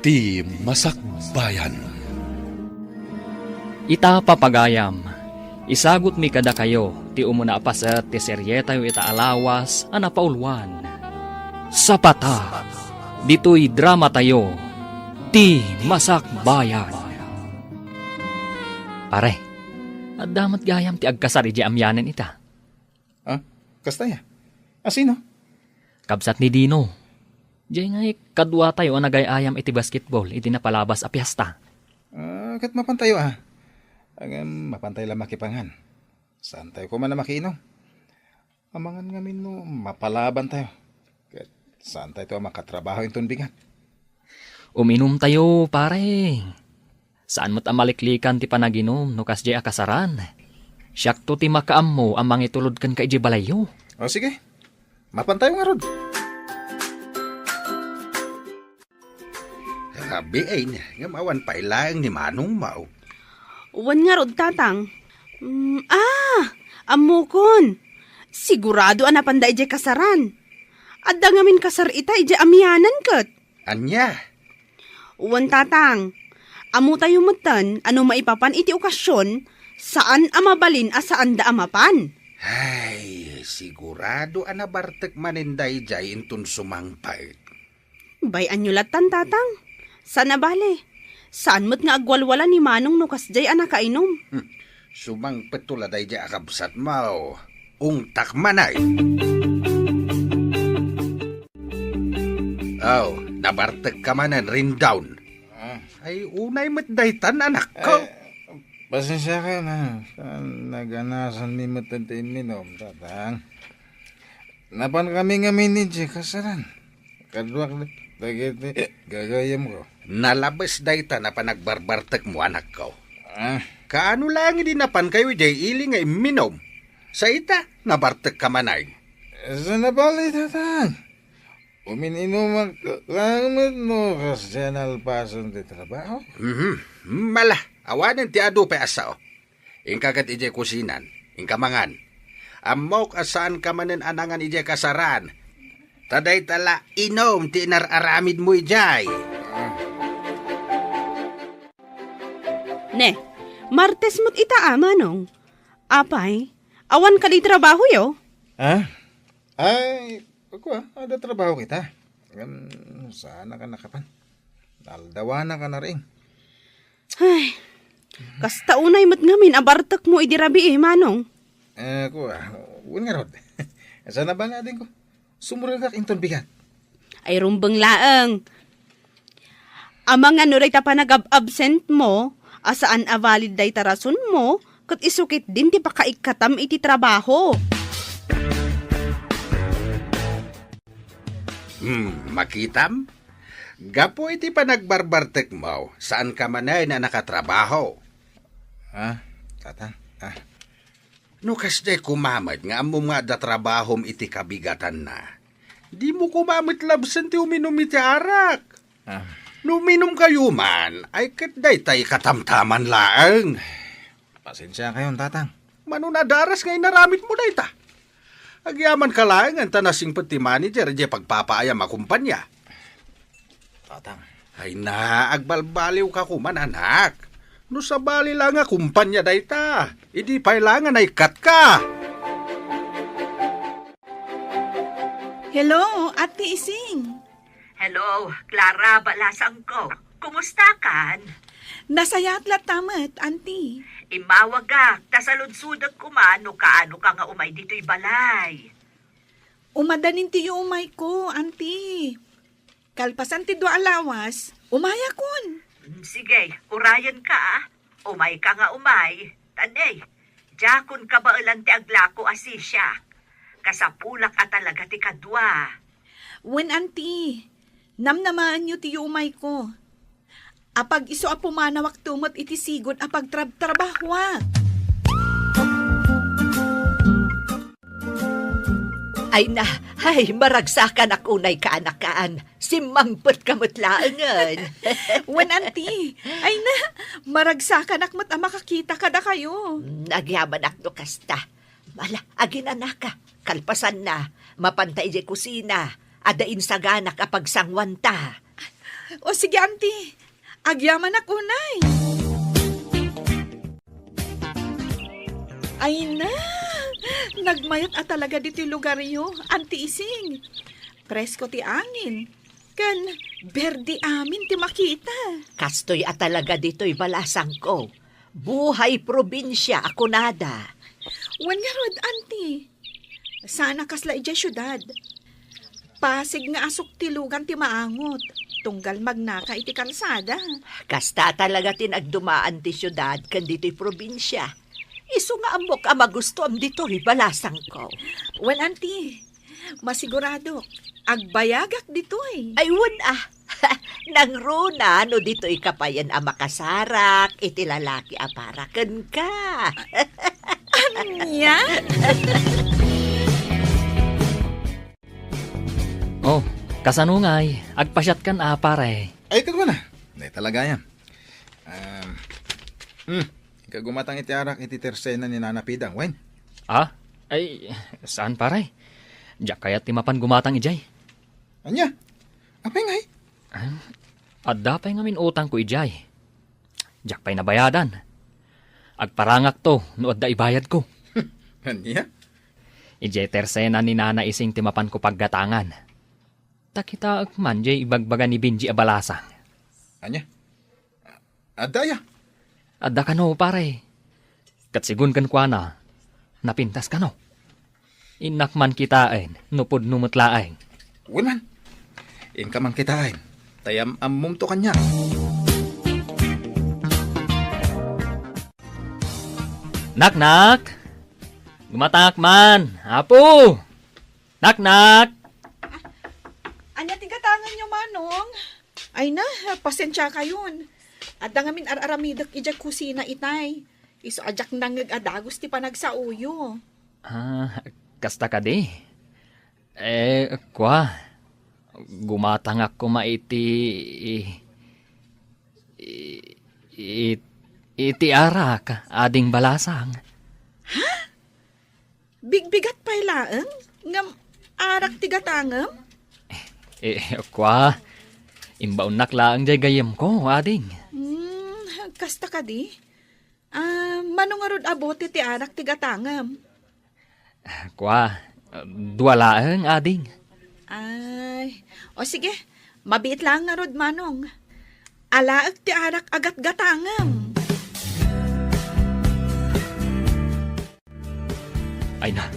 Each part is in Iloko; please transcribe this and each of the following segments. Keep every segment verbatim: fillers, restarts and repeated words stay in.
Ti Masakbayan. Ita, papagayam, isagutmi kadakayo ti umuna a paset ti serietayo ita a lawas a napauluan. Sapata, ditoy dramatayo, Ti Masakbayan. Pare, adda met gayam ti agkasar idiay amianen ita. Ah, kasta ya? A sino? Kabsat ni Dino. Diay ngay kaduatayo a nagay-ayam iti basketball iti napalabas a piesta. Ah, ket mapantayo, ah. Ngem mapantayo la makipangan. Saantayo koma a makiinom. Amangan ngamin no mapalabantayo. Ket saantayo a makatrabaho inton bigat. Uminumtayo, pare. Saan met a maliklikan ti panaginum no kasdiay a kasaran. Siakto ti makaammo a mangitulod kenka idiay balayyo. O, sige. Mapantayo ngarud. Rabiin, ngem awan pay laeng ni manongmo. Wen ngarud, Tatang. Mm, ah, ammokon. Sigurado a napanda idiay kasaran. Adda ngamin kasar ita idiay amianan ket. Ania? Wen, Tatang. Ammotayo metten a no maipapan iti okasion, saan a mabalin a saanda a mapan. Ay, sigurado a nabartek manen daydiay inton sumangpet. Bay-anyo lattan, Tatang. Saan a bale. Saan met nga agwalwala ni Manong no kasdiay a nakainum. Hmm. Sumangpetto la daydiay a kabsatmo. Ungtak manen. Aw, nabartekka manen, Rindawn. Ah. Ay, unay met daytan, anakko. Ay, pasensiaka na. Naganasanmi met ti imminum, Tatang. Napankami ngamin idiay kasaran. Kaduak dagiti gagayyemko. Nalabes dayta a panagbarbartekmo, anakko. Ah. Kaano laeng idi napankayo idiay ili nga imminum? Sa ita, nabartekka manen. Saan a bale, Tatang. Umin-inumak laeng met no kasdiay a nalpasen ti trabaho. Mhm. Mala, awanen ti adu pay a sao. Inka ket idiay kusinan, inka mangan. Ammok a saanka manen a nangan idiay kasaran. Ta dayta la inum ti inar-aramidmo idiay. Ne, Martes met ita a, Manong. Apay, awan kadi trabahoyo? Ha? Ay, kua, adda trabaho kita. Ngem, saan a nakapan. Aldawana ka na rin. Ay, kasta unay met ngamin a bartekmo idi rabii, Manong. Eh, kua, wen ngarud. Saan a bale adingko? Sumuragak inton bigat. Ay, rumbeng laeng. Amangan no dayta panagab-absentmo, a saan a valid dayta rasonmo, ket isu ketdin ti pakaikkatam iti trabaho. Hmm, makitam? Gapu iti panagbarbartekmo, saanka manen a nakatrabaho. Ah, Tatang, ah. No kasdiay koma met nga ammom nga adda trabahom iti kabigatanna, dimo koma met labsen ti uminum iti arak. Ah. No uminumkayo man, ay ket dayta ikatamtaman laeng. Pasensiakayon, Tatang. Mano nadaras nga inaramidmo dayta? Agyamanka laeng ta nasingpet ti manager idiay pagpapaayam a kumpanya. Tatang. Ay na, agbalbaliwka koma, anak. No sabali la nga kumpanya dayta, idi pay la nga naikkatka. Hello, Ate Ising. Hello, Clara, balasangko. Kumusta kan? Nasayaat latta met, Auntie. Immawagak, ta saludsodek koma no kaano ka nga umay ditoy balay. Umadanin ti yuumayko, Auntie. Kalpasan ti dua a lawas, umayakon. Mm, sige, urayenka, ah. Umayka nga umay. Tan, eh, diakon kabaelan ti aglako a sisiak. Kasapulak a talaga ti kadua. Wen, Auntie, namnamaenyo ti yuumayko. Apag-isu a pumanawakto met iti sigud a pagtrabtrabahoak. Ay na, ay, maragsakanak unay kaanakan. Simmangpetka met laengen. Wen, Auntie. Ay na, maragsakanak met a makakita kadakayo. Mm, agyamanak no kasta. Ala, aginanaka. Kalpasanna, mapanta idiay kusina. Adda insaganak a pagsanguanta. O sige, Auntie. Agyamanak unay. Ay na, nagmayat a talaga ditoy lugaryo, Auntie Ising. Presko ti angin, ken berde amin ti makita. Kastoy a talaga ditoy balasangko. Buhay probinsia a kunada. Wen ngarud, Auntie. Saan a kasla idiay siudad. Pasig nga asuktilogan ti maangot, tunggal magnaka iti kalsada. Kasta talaga ti nagdumaan ti siudad ken ditoy probinsia. Isu nga ammok a magustoam ditoy balasangko. Wen, Auntie, masiguradok, agbayagak ditoy. Ay, wen a. Nangruna no ditoy ka payen a makasarak iti lalaki a para kenka. Ania? Oh, kasano ngay? Agpasiatkan a, pare. Ay, kagwana. Nay talaga yan. Um, hmm, ikaw gumatang iti arak iti tersena ni Nana Pida, wen? Ah? Ay, saan, pare? Diak kayat ti mapan gumatang idiay. Ania? Apay ngay? Ah, adda pay ngamin utangko idiay. Diak pay nabayadan. Agparangakto no adda ibayadko. Ania? Idiay tersena ni Nana Ising ti mapanko paggatangan. Ta kitaek man diay ibagbaga ni Benji a balasang. Ania? Adda aya? Adda kano, pare. Ket sigun kenkuana, napintas kano. Innak man kitaen no pudno met laeng. Wen man. Inka man kitaen, ta yam-ammomto kaniak. Naknak! Gumatangak man, Apo! Naknak! Ania ti gatanganyo, Manong? Ay na, pasensiakayon. Adda ngamin ar-aramidek idiay kusina itay. Isu a diak nangngeg a dagus ti panagsaoyo. Ah, kasta kadi? Eh, kua, gumatangak koma iti, i-, i-, i-, iti arak, ading balasang. Ha? Bigbigat pay laeng? Ngem arak ti gatangem? Eh, kua, imbaonnak laeng diay gayyemko, ading. Hmm, kasta kadi? Ah, mano ngarud a bote ti arak ti gatangem? Kua, dua laeng, ading. Ay, o sige, mabiit laeng ngarud, Manong. Alaek ti arak a gatgatangem. Ay na,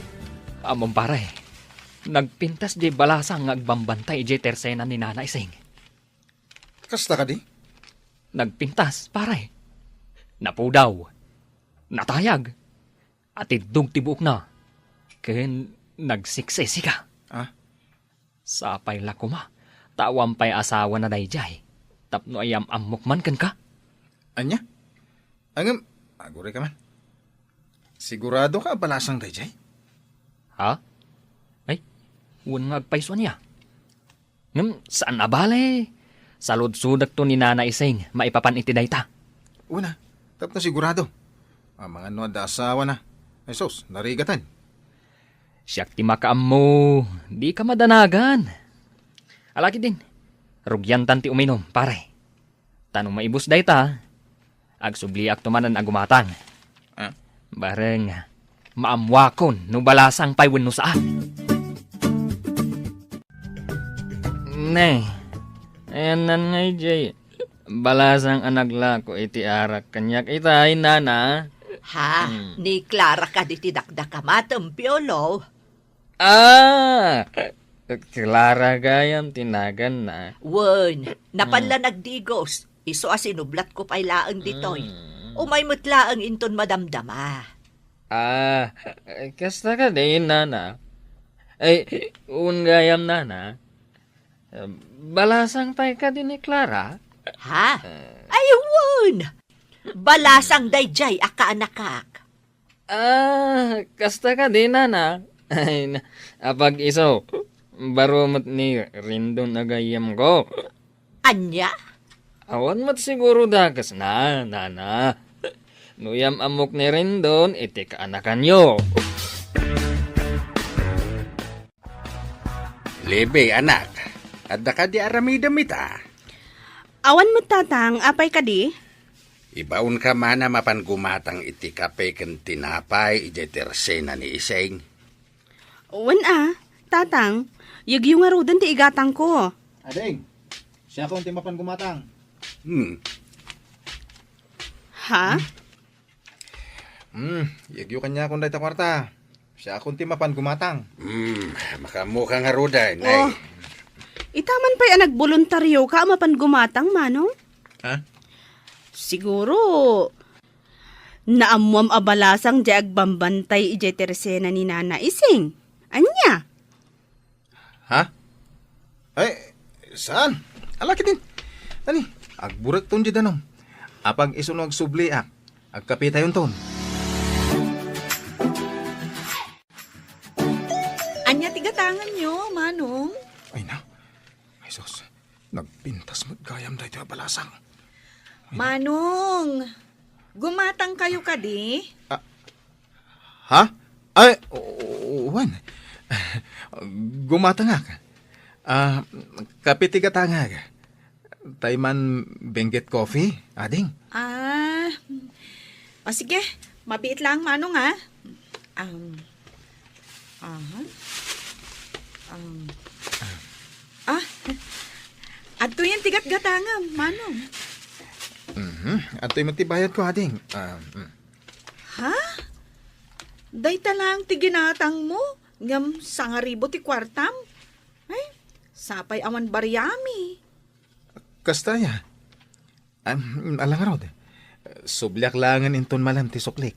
ammom, pare. Nagpintas diay balasang nga agbambantay idiay tersena ni Nana Ising. Kasta kadi? Nagpintas, pare. Napudaw. Natayag. Atiddog ti buokna. Ken nagsiksisika. Ah? Sapay la koma, ta awan pay asawana daydiay. Tapno ayam-ammok man kenka. Ania? Ngem, agurayka man. Siguradoka a balasang daydiay? Ha? Ay, wen nga agpayso ania? Ngem saan a bale, saludsodekto ni Nana Ising maipapan iti dayta. Una, tapno sigurado. Amangan no adda asawana. Ay sus, narigaten. Siak ti makaammo, dika madanagan. Alakidin, rugiantan ti uminom, pare. Ta no maibus dayta, agsubliakto manen a gumatang. Ah? Bareng, maammuakon no balasang pay wenno saan. Ne, ayanna ngay diay balasang a naglako iti arak kaniak itay, nana. Ha? Hmm. Ni Clara kadi ti dakdakamatem, Piolo? Ah! Clara gayam ti naganna. Wen, napan la nagdigos. Isu a sinublatko pay laeng ditoy. Mm. Umay met laeng inton madamdama. Ah, kasta kadi, nana? Ay, wen gayam, nana. Balasang pay kadi ni Clara? Ha? Eh. Ay, wen! Balasang daydiay a kaanakak. Ah, kasta kadi, nana? Ay, na, apag-iso, baro met ni Rendon a gayyemko. Ania? Awan met siguro dakesna, nana. No yam-ammok ni Rendon, iti kaanakanyo. Lebe, anak, adda kadi aramidem ita? Awan met, Tatang, apay kadi? Ibaonka man a mapan gumatang iti kape ken tinapay idiay tersena ni Ising. Wen a, Tatang, yegyo ngaruden ti igatangko. Ading, siakon ti mapan gumatang. Hmm. Ha? Hmm, yegyo kaniakon dayta kuarta. Siakon ti mapan gumatang. Hmm, makaammoka ngaruden, ay. Oh, ita man pay a nagboluntarioka a mapan gumatang, Manong? Ha? Siguro, naammoam a balasang diay agbambantay idiay tersena ni Nana Ising. Ania? Ha? Ay, saan? Ala ketdin. Ani, agburekton diay danum. Apag isu no agsubliak, agkapetayonton. Ania ti gatanganyo, Manong? Ay na. Ay sus, nagpintas met gayam daytoy a balasang. Manong, gumatang kayo kadi? Ah, ha? Ay, o-, o-, wen. Gumatangak. Ah, kape ti gatangak. Tay man Benguet Coffee, ading? Ah, o sige, mabiit lang, Manong, ah. Um, aha. Um, ah, adtoyen ti gatgatangam, Manong. Mhm. Adtoy met ti bayadko, ading. Ah, mm. Ha? Dayta lang ti ginatangmo? Ngem sangaribu ti kuartam? Ay, sapay awan bariami. Kasta aya? Am, ala ngarud. Subliak laengen inton malem ti suklik.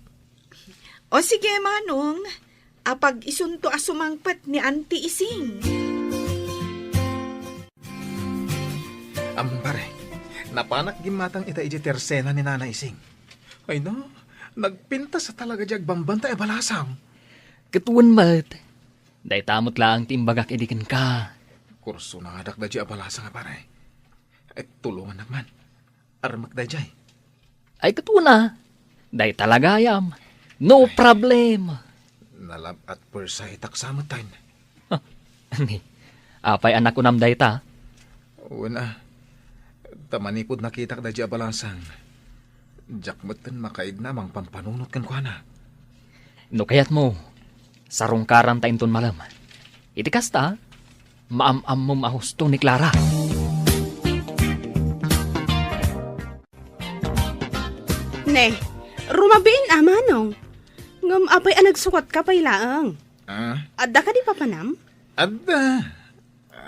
O sige, Manong. Apag isunto a sumangpet ni Auntie Ising. Am, pare, napanak gimmatang ita idiay tersena ni Nana Ising. Ay na, nagpintas a talaga diay agbambantay a balasang. Ket wen met, dayta met laeng ti imbagak idi kenka. Kursonadak daydiay a balasang a pare. Ay, tulongannak man. Armek daydiay. Ay, ket wen a. Dayta la gayam. No problem. Nalab at pursaitak sa met tayn. Ni, apay a nakunam dayta? Wen a. Ta manipud nakitak daydiay a balasang, diak metten makaigna a mangpampanunot kenkuana. No kayatmo, sarungkaramta inton malem. Iti kasta, maam-ammom a husto ni Clara. Ne, rumabiin a, Manong. Ngem apay a nagsukatka pay laeng? Ah? Adda kadi papanam? Adda.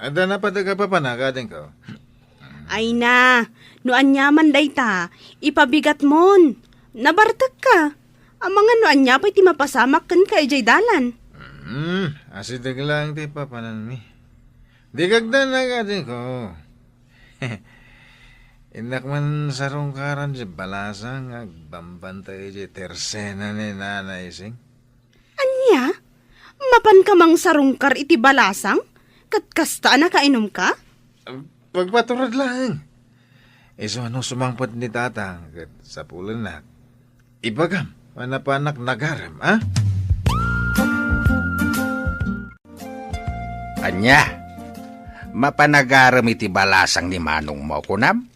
Adda napatek a papanak, adingko. Ay na, no aniaman dayta, ipabigatmon. Nabartekka. Amangan no ania pay ti mapasamak kenka idiay dalan. Hmm, asideg laeng ti papananmi. Di kagdanak, adingko. Innak man sarungkaran diay balasang nga agbambantay idiay tersena ni Nana Ising. Ania? Mapanka mangsarungkar iti balasang? Ket kasta a nakainomka? Pagpaturod laeng. Isu a no sumangpet ni Tatang ket sapulennak, ibagam a napanak nagarem, a? Ania? Mapanagarem iti balasang ni manongmo, kunam?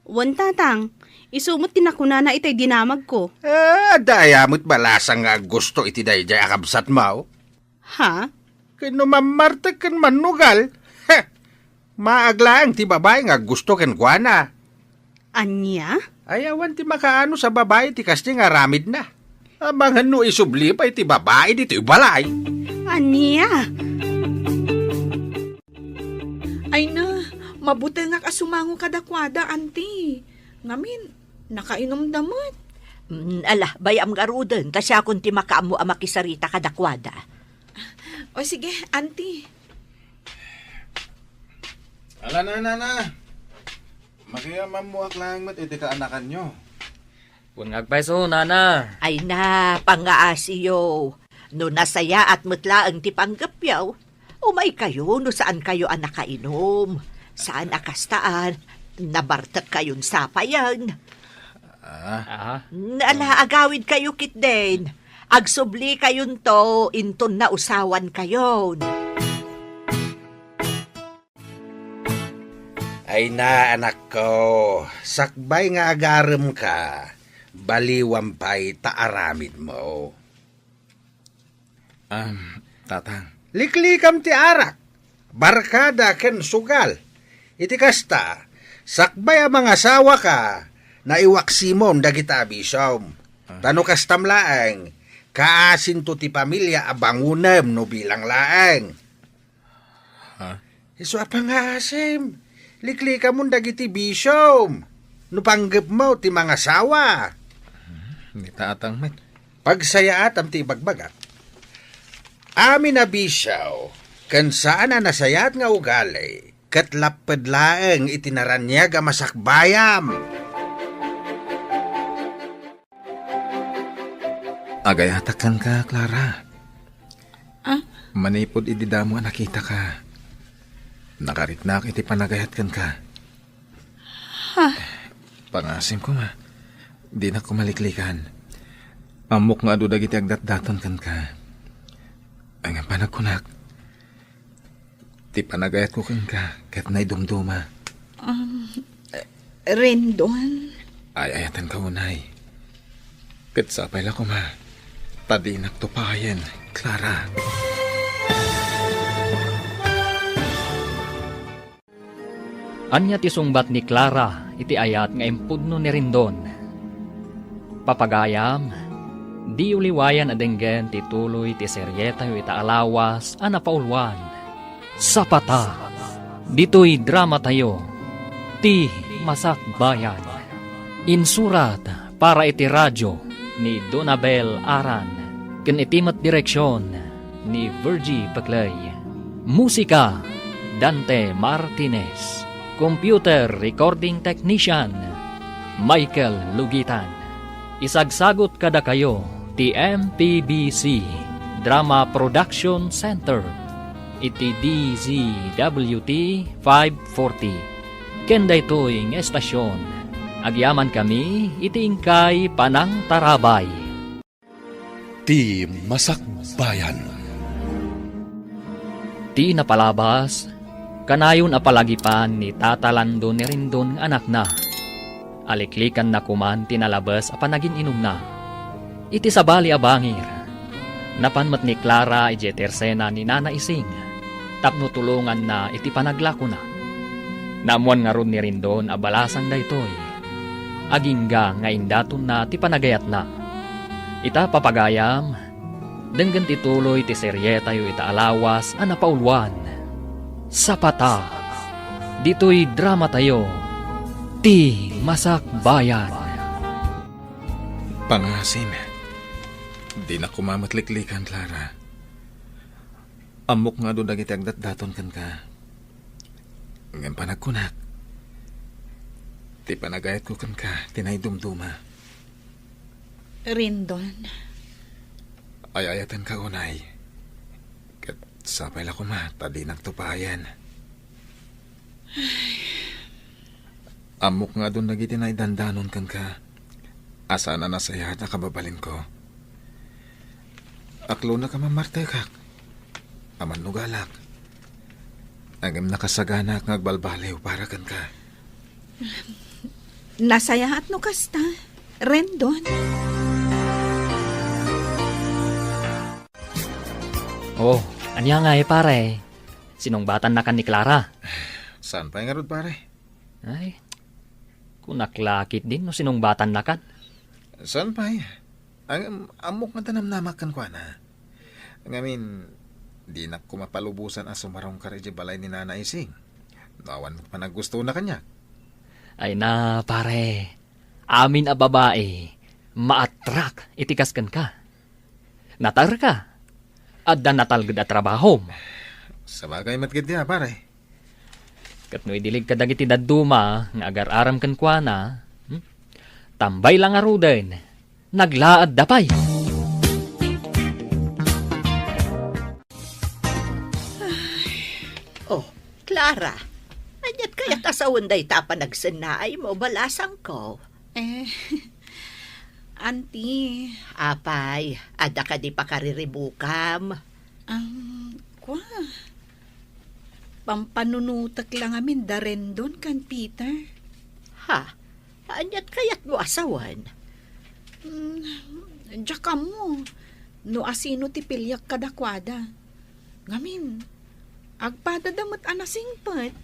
Wen, Tatang. Isu met ti nakunana itay dinamagko. Ah, adda aya met balasang nga aggusto iti daydiay a kabsatmo? Ha? Ken no mammartek ken mannugal, he, maag laeng ti babai nga aggusto kenkuana. Ania? Ay, awan ti makaanus a babai ti kasdi nga aramidna. Amangan no isubli pay ti babai ditoy balay. Ania? Ay na, mabutengak a sumango kadakuada, Auntie. Ngamin, nakainomda met. Mm, ala, bay-am ngaruden, ta siakon ti makaammo a makisarita kadakuada. O sige, Auntie. Ala na, Nana. Makiyamammoak laeng met iti kaanakanyo. Wen nga agpayso, Nana. Ay na, pangngaasiyo. No nasayaat met laeng ti panggepyo, umaykayo no saankayo a nakainom. Saan a kasta a nabartekkayon sapayen. Ah. Aha. Ala, agawidkayo ketdin. Agsublikayon to inton nausawankayon. Ay na, anakko, sakbay nga agaremka, baliwam pay ta aramidmo. Am, Tatang. Liklikam ti arak, barkada ken sugal. Iti kasta, sakbay a mangasawaka, naiwaksimon dagiti abisom. Ah. Ta no kastam laeng, kaasinto ti pamilia a bangonem no bilang laeng. Ha? Isu a pangaasim, liklikamon dagiti bisom. No panggepmo ti mangasawa. Hmm, ni Tatang met. Pagsayaatam ti ibagbagak. Amin a bisio ken saan a nasayaat nga ugali, ket lapped laeng iti naraniag a masakbayam. Agayatak kenka, Clara. Ah? Manipud idi damo a nakitaka, nakariknak iti panagayat kenka. Ha? Pangasim koma, dinak koma liklikan. Ammok nga adu dagiti agdatdaton kenka. Ay, nga panagkunak, ti panagayatko kenka ket naidumduma. Um, Rendon? Ay-ayatenka unay. Ket sapay la koma ta dinak tupayen, Clara. Ania ti sungbat ni Clara iti ayat nga impudno ni Rendon? Papagayam, diyo liwayan a denggen ti tuloy ti serietayo ita a lawas a napauluan, Sapata. Ditoy dramatayo, Ti Masakbayan. Insurat para iti radyo ni Donabel Aran, ken iti met direksion ni Virgie Peclay. Musika, Dante Martinez. Computer recording technician, Michael Lugitan. Isagsagut kadakayo ti M P B C Drama Production Center iti D Z W T five forty. Ken daytoy nga estasion, agyamankami iti inkay panangtarabay. Ti Masakbayan. Ti napalabas, kanayon a palagipan ni Tata Lando ni Rendon nga anakna. Aliklikanna koman ti nalabes a panagin-inumna. Iti sabali a bangir, napan met ni Clara idiay tersena ni Nana Ising tapno tulonganna iti panaglakona. Naammoan ngarud ni Rendon a balasang daytoy. Agingga nga indatonna ti panagayatna. Ita, papagayam, denggen ti tuloy ti serietayo ita a lawas a napauluan, Sapata. Ditoy dramatayo, Ti Masakbayan. Pangasim, dinak koma met liklikan, Clara. Ammok nga adu dagiti agdatdaton kenka. Ngem panagkunak, ti panagayatko kenka ti naidumduma. Rendon. Ay-ayatenka unay. Ket sapay la koma ta dinak tupayen. Ammok nga adun dagiti naidandanon kenka a saan a nasayaat a kababalinko. Aklonak a mammartekak, a mannugalak. Ngem nakasaganak nga agbalbaliw para kenka. Nasayaat no kasta, Rendon. Oh, ania ngay, pare? Sinungbatannakan ni Clara? Saan pay ngarud, pare? Ay, kunak la ketdin no sinungbatannakan. Saan pay? Ang, ammok nga danamnamak kenkuana. Ngamin, dinak koma palubosan a sumarungkar idiay balay ni Nana Ising. No awan met panaggustona kaniak. Ay na, pare. Amin a babai, maatrak iti kas kenka. Natarka. Adda natalged a trabahom. Sabagay met ketdi a, pare. Ket no idilig kadagiti dadduma nga agar-aram kenkuana, hmm? Tambay la ngaruden, naglaadda pay. Oh, Clara, aniat kayat a sawen dayta a panagsennaaymo, balasangko? Eh, Auntie. Apay, adda kadi pakariribukam? Ang, kwa? Pampanunotek la ngamin da Rendon ken Peter. Ha? Aniat kayatmo a sawen? Hmm, diak ammo no asino ti piliek kadakuada. Ngamin, agpadada met a nasingpet.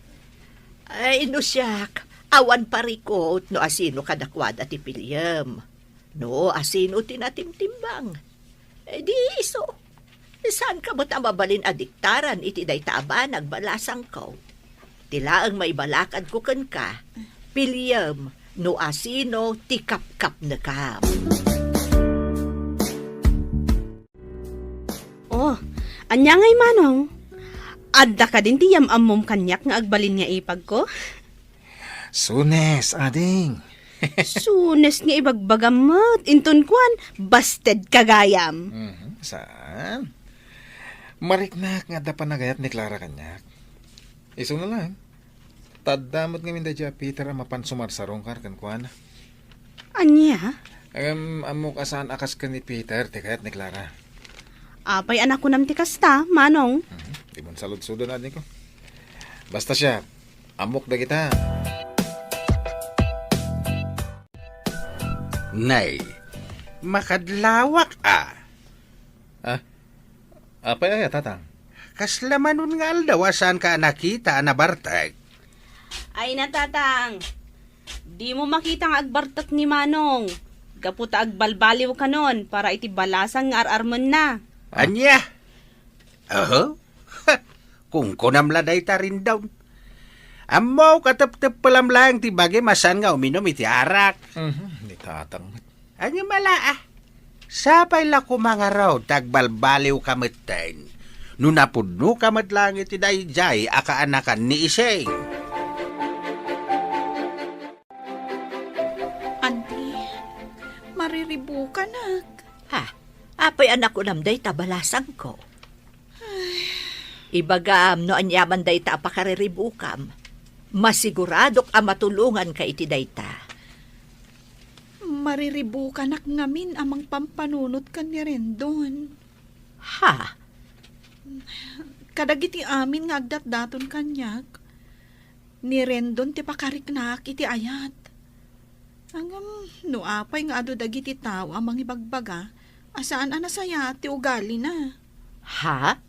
Ay, no siak, awan parikut no asino kadakuada ti piliem. No asino ti natimtimbang. Eh, di isu. Saanka met a mabalin a diktaran iti dayta a banag, balasangko. Ti laeng maibalakadko kenka, piliem no asino ti kapkapnekam. Oh, ania ngay, Manong? Adda kadin ti yam-ammom kaniak nga agbalin nga ipagko? Sunes, ading. Sunes nga ibagbagam met. Inton kuan, basted ka gayam. Mhm, saan? Mariknak nga adda panagayat ni Clara kaniak. Isu na lang. Ta adda met ngamin daydiay a Peter a mapan sumarsarungkar kenkuana. Ania? Em, ammok a saan a kas ken ni Peter ti kayat ni Clara. Apay a nakunam ti kasta, Manong? Mhm. Di man saludsodon, adingko. Basta siak, ammok dagita. Nay, makadlawak a. Ah? Apay aya, Tatang? Kasla manon nga aldaw a saanka a nakita a nabartek? Ay na, Tatang. Dimo makita nga agbartek ni Manong. Gapu ta agbalbaliw kanon para iti balasang nga ar-armenna. Ah. Ania? Oho. Kunkunam la dayta, Rendon. Ammok a tepteppelam laeng ti bagim a saan nga uminum iti arak. Mhm, ni Tatang met. Ania mala, ah? Sapay la koma ngarud ta agbalbaliwka metten no napudnoka met laeng iti daydiay a kaanakan ni Ising. Anti, mariribukanak. Ha? Apay a nakunam dayta, balasangko? Ibagam no aniaman dayta a pakariribukam. Masiguradok a matulonganka iti dayta. Mariribukanak ngamin a mangpampanunot ken ni Rendon. Ha? Kadagiti amin nga agdatdaton kaniak, ni Rendon ti pakariknaak iti ayat. Ngem no apay nga adu dagiti tao a mangibagbaga a saan a nasayaat ti ugalina. Ha?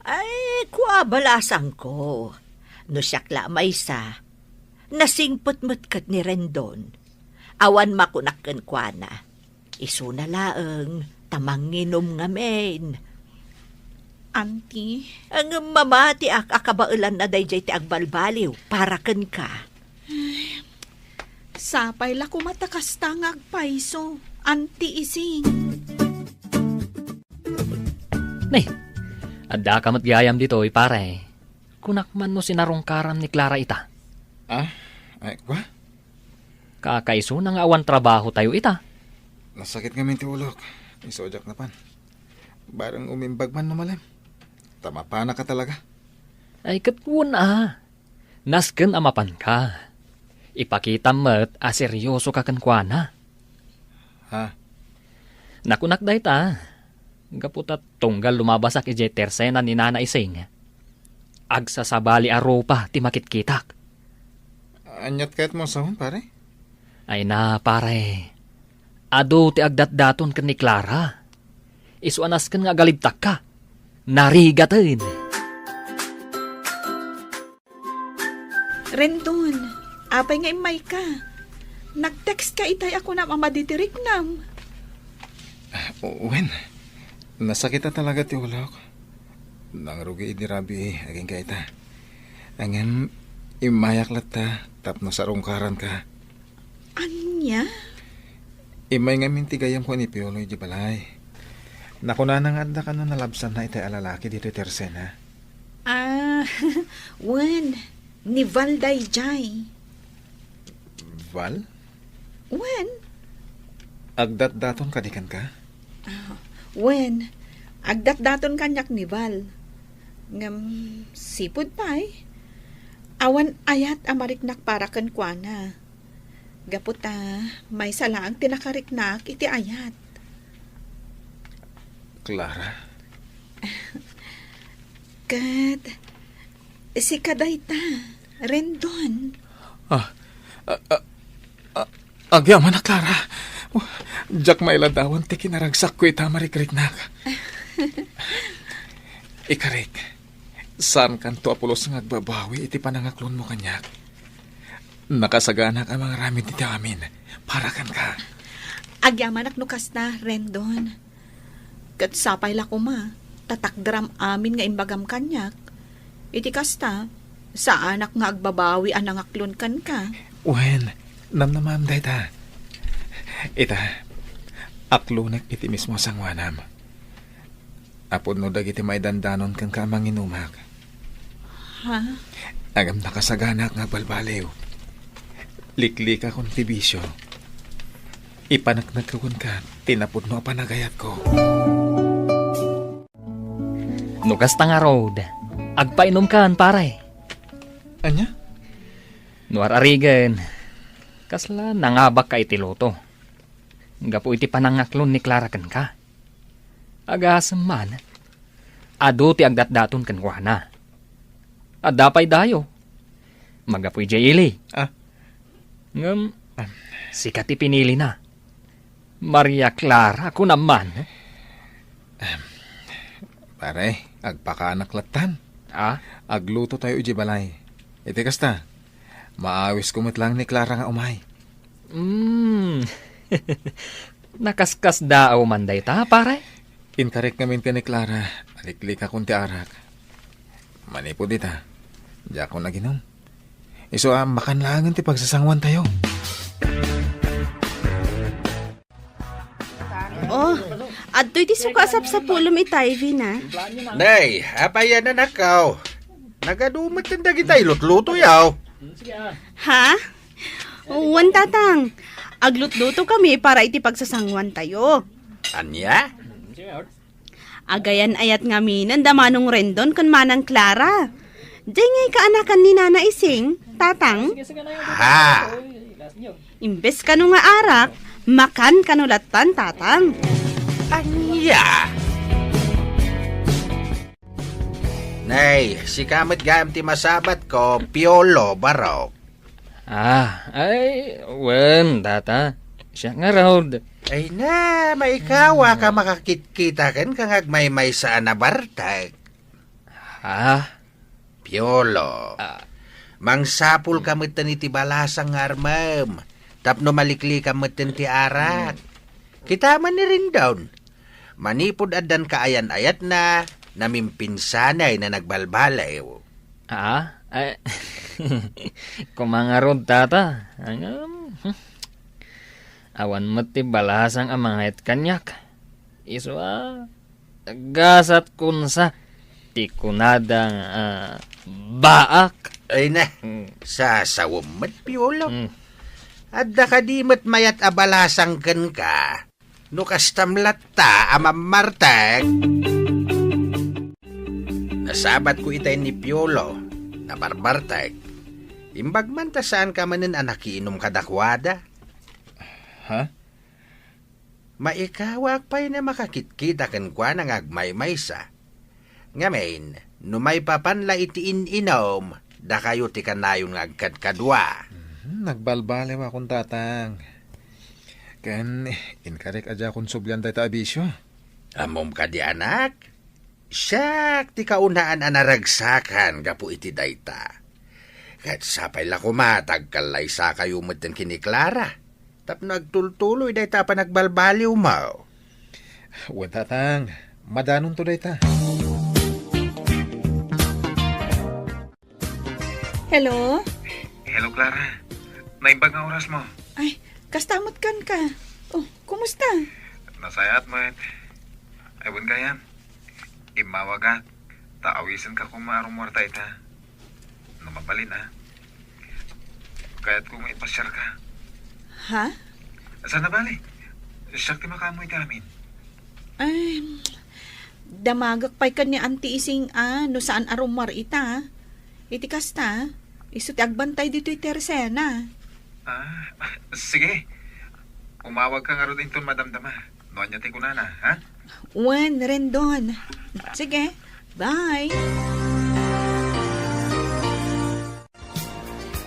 Ay, kua, balasangko. No siak la a maysa, nasingpet met ket ni Rendon. Awan makunak kenkuana. Isuna laeng ta manginum ngamin. Anti. Ngem mamatiak a kabaelanna daydiay ti agbalbaliw para kenka. Sapay la koma ta kasta nga agpayso, Anti Ising. Nay, addaka met gayam ditoy, pare. Kunak man no sinarungkaram ni Clara ita. Ah? Ay, kua? Kakaisuna nga awan trabahotayo ita. Nasakit ngamin ti ulok. Isu a diak napan. Bareng umimbag man no malem. Ta mapanaka talaga. Ay, ket wen a. Nasken a mapanka. Ipakitam met a seryosoka kenkuana. Ha? Nakunak dayta, gapu ta tunggal lumabasak idiay tersena ni Nana Ising. Agsasabali a rupa ti makitkitak. Aniat kayatmo a sawen, pare? Ay na, pare. Adu ti agdatdaton ken ni Clara. Isu a nasken nga agalibtakka. Narigaten. Rendon, apay nga immayka? Nag-text ka itay a kunam a madi ti riknam. Ah, wen, nasakit a talaga ti ulok. Nangrugi idi rabii agingga ita. Ngem, immayak latta tapno sarungkaranka. Ania? Immay ngamin ti gayyemko ni Piolo idiay balay. Nakunana nga adda kano nalabsanna itay a lalaki ditoy tersena. Ah, wen, ni Val daydiay. Val? Wen. Agdatdaton kadi kenka? Ah, wen, agdatdaton kaniak ni Val. Ngem, sipud pay, awan ayat a mariknak para kenkuana. Gapu ta maysa laeng ti nakariknak iti ayat. Clara? Ket Sika dayta, Rendon. Ah, ah, ah, ah, agyamanak, Clara. Diak mailadawan ti kinaragsakko ita a marikriknak. Ikarik, saankanto a pulos nga agbabawi iti panangaklonmo kaniak. Nakasaganak a mangaramid iti amin para kenka. Agyamanak no kasta, Rendon. Ket sapay la koma, ta takderam amin nga imbagam kaniak. Iti kasta, saanak nga agbabawi a nangaklon kenka. Wen, namnamaem dayta. Ita, aklonek iti mismo a sangoanam. Apudno dagiti maidandanon kenka a manginumak. Ha? Ngem nakasaganak nga agbalbaliw. Liklikakon ti bisio. Ipaneknekko kenka ti napudno a panagayatko. No kasta ngarud, agpainumkan, pare. Ania? No ar-arigen, kasla nangabakka iti luto. Gapu iti panangaklon ni Clara kenka. Agasem man, adu ti agdatdaton kenkuana. Adda pay dayo. Magapu idiay ili. Ah. Ngem, ah, sika ti pinilina. Maria Clara, kunam man. Pare, agpakaanak lattan. Ah? Agluto tayo idiay balay. Iti kasta, maawisko met laeng ni Clara nga umay. Mm. Nakaskasdaaw man dayta, pare? Inkarek ngamin ken ni Clara, aliklikakon ti arak. Manipud ita, diakon aginum. Isu a, makan laengen ti pagsasanguantayo. Oh, adtoy ti suka a sapsapulem ita, Ivy, na. Nay, apay a nanakaw? Nagadu met dagita ilutluto yaw. Ha? Wen, Tatang. Aglutluto kami para iti pagsasanguantayo. Ania? Agayan-ayat ngaminen da Manong Rendon ken Manang Clara. Diay nga ikaanakan ni Nana Ising, Tatang? Ha? Imbes kano nga arak, makan kano lattan, Tatang. Ania? Nay, sika met gayam ti masabatko, Piolo, barok. Ah, ay, wen, Tata. Siak ngarud. Ay na, maikawa ka makakitkita kenka nga agmaymaysa a nabartek. Ha? Piolo. Ah. Mangsapul ka metten iti balasang nga armem, tapno maliklikam metten ti arak. Hmm. Kita man ni Rendon. Manipud addan kaayan-ayatna, namimpinsanay na nagbalbaliw. Ah? Ay, koma ngarud, Tata. Ngem, hmm. Awan met ti balasang a mangayat kaniak. Isu a, gasat kunsa ti kunada nga, ah, baak. Ay na, mm, sasawem met, Piolo. Mm. Adda kadi met mayat a balasang kenka? No kastam latta a mammartek. Nasabatko itay ni Piolo, nabarbartek. Imbag man ta saanka manen a nakiinum kadakuada. Ha? Maikawak pay na makakitkita kenkuana nga agmaymaysa. Ngamin, no maipapan la iti in-inum, dakayo ti kanayon nga agkadkadua. Mhm, nagbalbaliwakon, Tatang. Ken, inkarek a diakon sublian dayta a bisio. Ammom kadi, anak? Siak ti kaunaan a naragsakan gapu iti dayta. Ket sapay la koma ta agkallaysakayo metten ken ni Clara tapno agtultuloy dayta a panagbalbaliwmo. Wen, Tatang, madanonto dayta. Hello? Hello, Clara. Naimbag nga orasmo. Ay, kasta met kenka. Oh, kumusta? Nasayaat met. Ay, wen gayam. Immawagak, ta awisenka koma a rummuarta ita. No mabalin, a. Kayatko nga ipasiarka. Ha? Saan a bale? Siak ti makaammo iti amin. Ay, damagek pay ken ni Auntie Ising a, no saan a rummuar ita. Iti kasta, isu ti agbantay ditoy terasena. Ah, sige. Umawagka ngarud inton madamdama. No ania ti kunana, ha? Wen, Rendon. Sige, bye.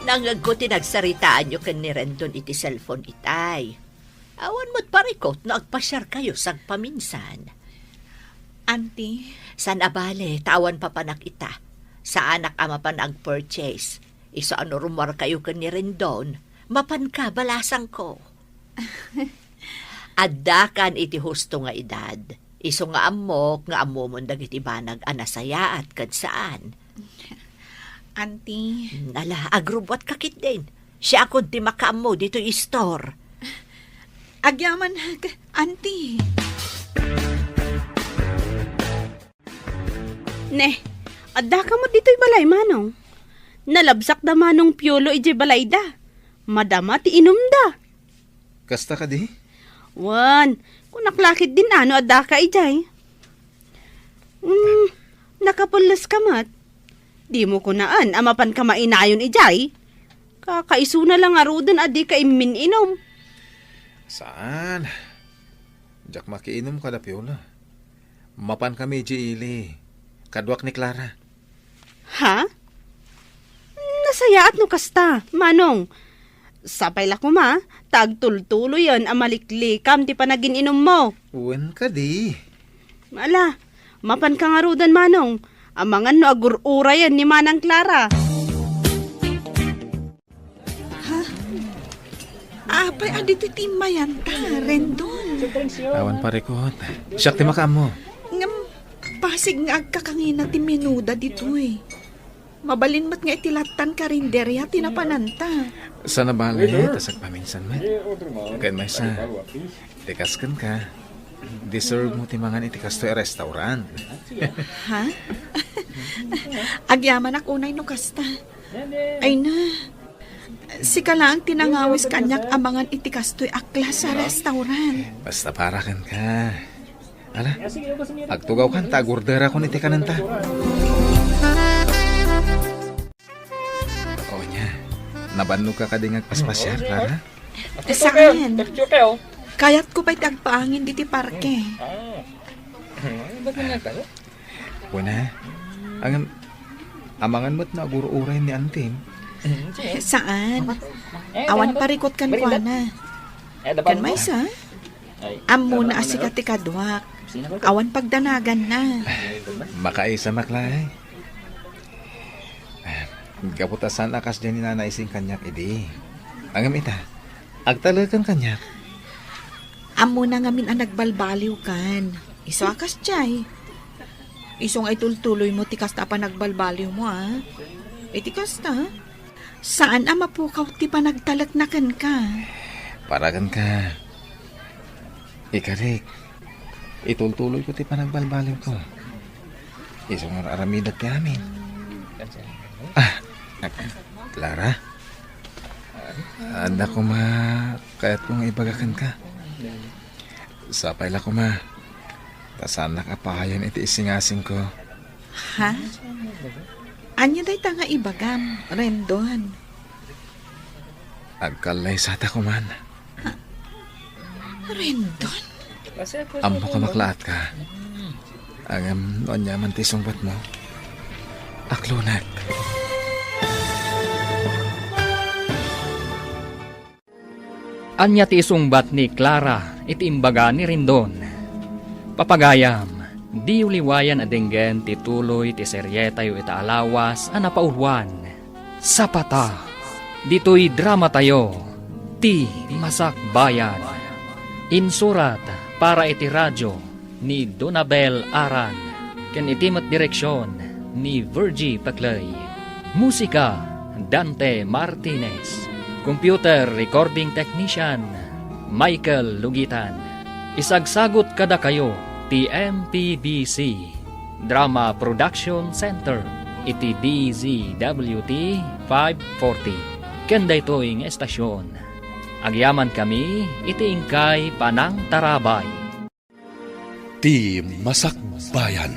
Nangngegko ti nagsaritaanyo ken ni Rendon iti cellphone itay. Awan met parikot no agpasiarkayo sagpaminsan. Auntie? San a bale, ta awan papanak ita. Saanak a mapan ag-purchase. Isu a no rummuarkayo ken ni Rendon, mapanka balasangko. Addakan iti husto nga edad. Isu nga ammok nga ammomon dagiti banag a nasayaat ken saan. Auntie. Hmm, ala, agrubbuatka ketdin. Siakon ti makaammo ditoy istor. Agyamanak, Auntie. Ne, addaka met ditoy balay, Manong. Nalabsak da Manong Piolo idiay balayda. Madama ti inumda. Kasta kadi? Wen, kunak la ketdin a no addaka idiay. Hmm, nakapelles ka met. Dimo kunaan a mapanka mainayon idiay. Kakaisuna la ngaruden a dika immin-inum. Saan? Diak makiinum kada Piolo. Mapankami idiay ili. Kaduak ni Clara. Ha? Nasayaat no kasta, Manong. Sapay la koma, ta agtultuloyen a maliklikam ti panagin-inummo. Wen kadi. Ala, mapanka ngaruden, Manong. Amangan no agur-urayen ni Manang Clara. Ha? Apay a ditoy ti immayanta, Rendon? Awan parikot. Siak ti makaammo. Ngem, pasig nga agkakangina ti menuda ditoy. Mabalin met nga iti lattan karinderia ti napananta. Saan a bale, ta sagpaminsan met. Ken maysa, ti kas kenka, deserve mo ti mangan iti kastoy a restaurant. Ha? Agyamanak unay no kasta. Ay na. Sika laeng ti nangawis kaniak a mangan iti kastoy a klase a restaurant. Basta para kenka. Ala, agtugawkan ta agorderakon iti kanenta. O nia, nabannogka kadi nga agpaspasiar, Clara? Saan? Kayatko pay ti agpaangin diti parke. Wen a, ngem, amangan met no agur-uray ni Antim. Saan? Awan parikot kenkuana. Ken maysa? Ammona a sika ti kaduak. Awan pagdanaganna. Makaisa, Maklay. Gapu ta saan a kasdiay ni Nana Ising kaniak idi. Ngem ita, agtaleken kaniak. Ammona ngamin a nagbalbaliwkan. Isu a kasdiay. Isu nga itultuloymo ti kasta a panagbalbaliwmo, a. Iti kasta, saan a mapukaw ti panagtalekna kenka. Para kenka, ikarik, itultuloyko ti panagbalbaliwko. Isu nga ar-aramidek ti amin. Ah, Clara? Adda koma kayatko nga ibaga kenka. Sapay la koma, ta saannak a pahayen iti isingasingko. Ha? Ania dayta nga ibagam, Rendon? Agkallaysata koman. Rendon? Ammok a maklaatka. Ngem no aniaman ti isungbatmo, aklonek. Ania ti isungbat ni Clara iti imbaga ni Rendon? Papagayam, diyo liwayan a denggen ti tuloy ti serietayo ita a lawas a napauluan. Sapata, ditoy dramatayo, Ti Masakbayan. Insurat para iti radio ni Donabel Aran, ken iti met direksion ni Virgie Paclay. Musika, Dante Martinez. Computer recording technician, Michael Lugitan. Isagsagut kadakayo ti M P B C. Drama Production Center iti D Z W T five forty. Ken daytoy nga estasyon, agyamankami iti inkay panangtarabay. Ti Masakbayan.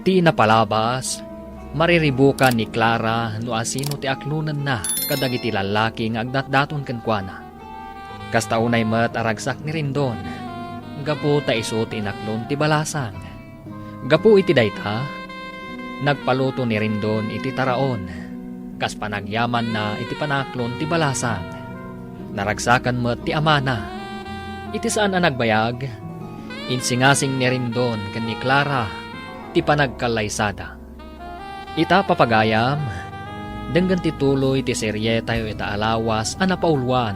Ti napalabas, mariribukan ni Clara no asino ti aklonenna kadagiti lallaki nga agdatdaton kenkuana. Kasta unay met a ragsak ni Rendon, gapu ta isu ti inaklon ti balasang. Gapu iti dayta, nagpaluto ni Rendon iti taraon. kas panagyamanna iti panaklon ti balasang. Naragsakan met ti amana. Iti saan a nagbayag, insingasing ni Rendon ken ni Clara ti panagkallaysada. Ita, papagayam, denggen ti tuloy ti serietayo ita a lawas a napauluan,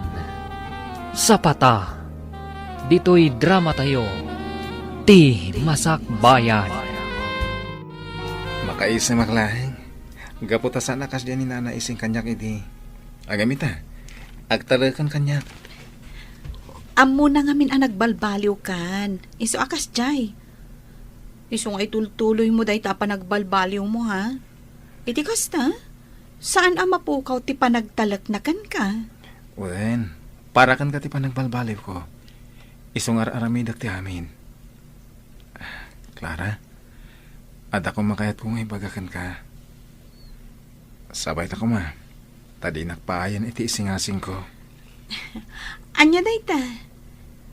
Sapata, ditoy dramatayo, Ti Masakbayan. Makaisem a laeng. Gapu ta saan a kasdiay ni Nana Ising kaniak idi. Agam ita, agtalekan kaniak. Ammona ngamin a nagbalbaliwkan. Isu a kasdiay. Isu nga itultuloymo dayta a panagbalbaliwmo, ha? Iti kasta, saan a mapukaw ti panagtalekna kenka? Wen, para kenka ti panagbalbaliwko. Isu nga ar-aramidek ti amin. Clara, adda koma kayatko nga ibaga kenka. Sabayta koma, ta dinak paayan iti isingasingko. Ania dayta?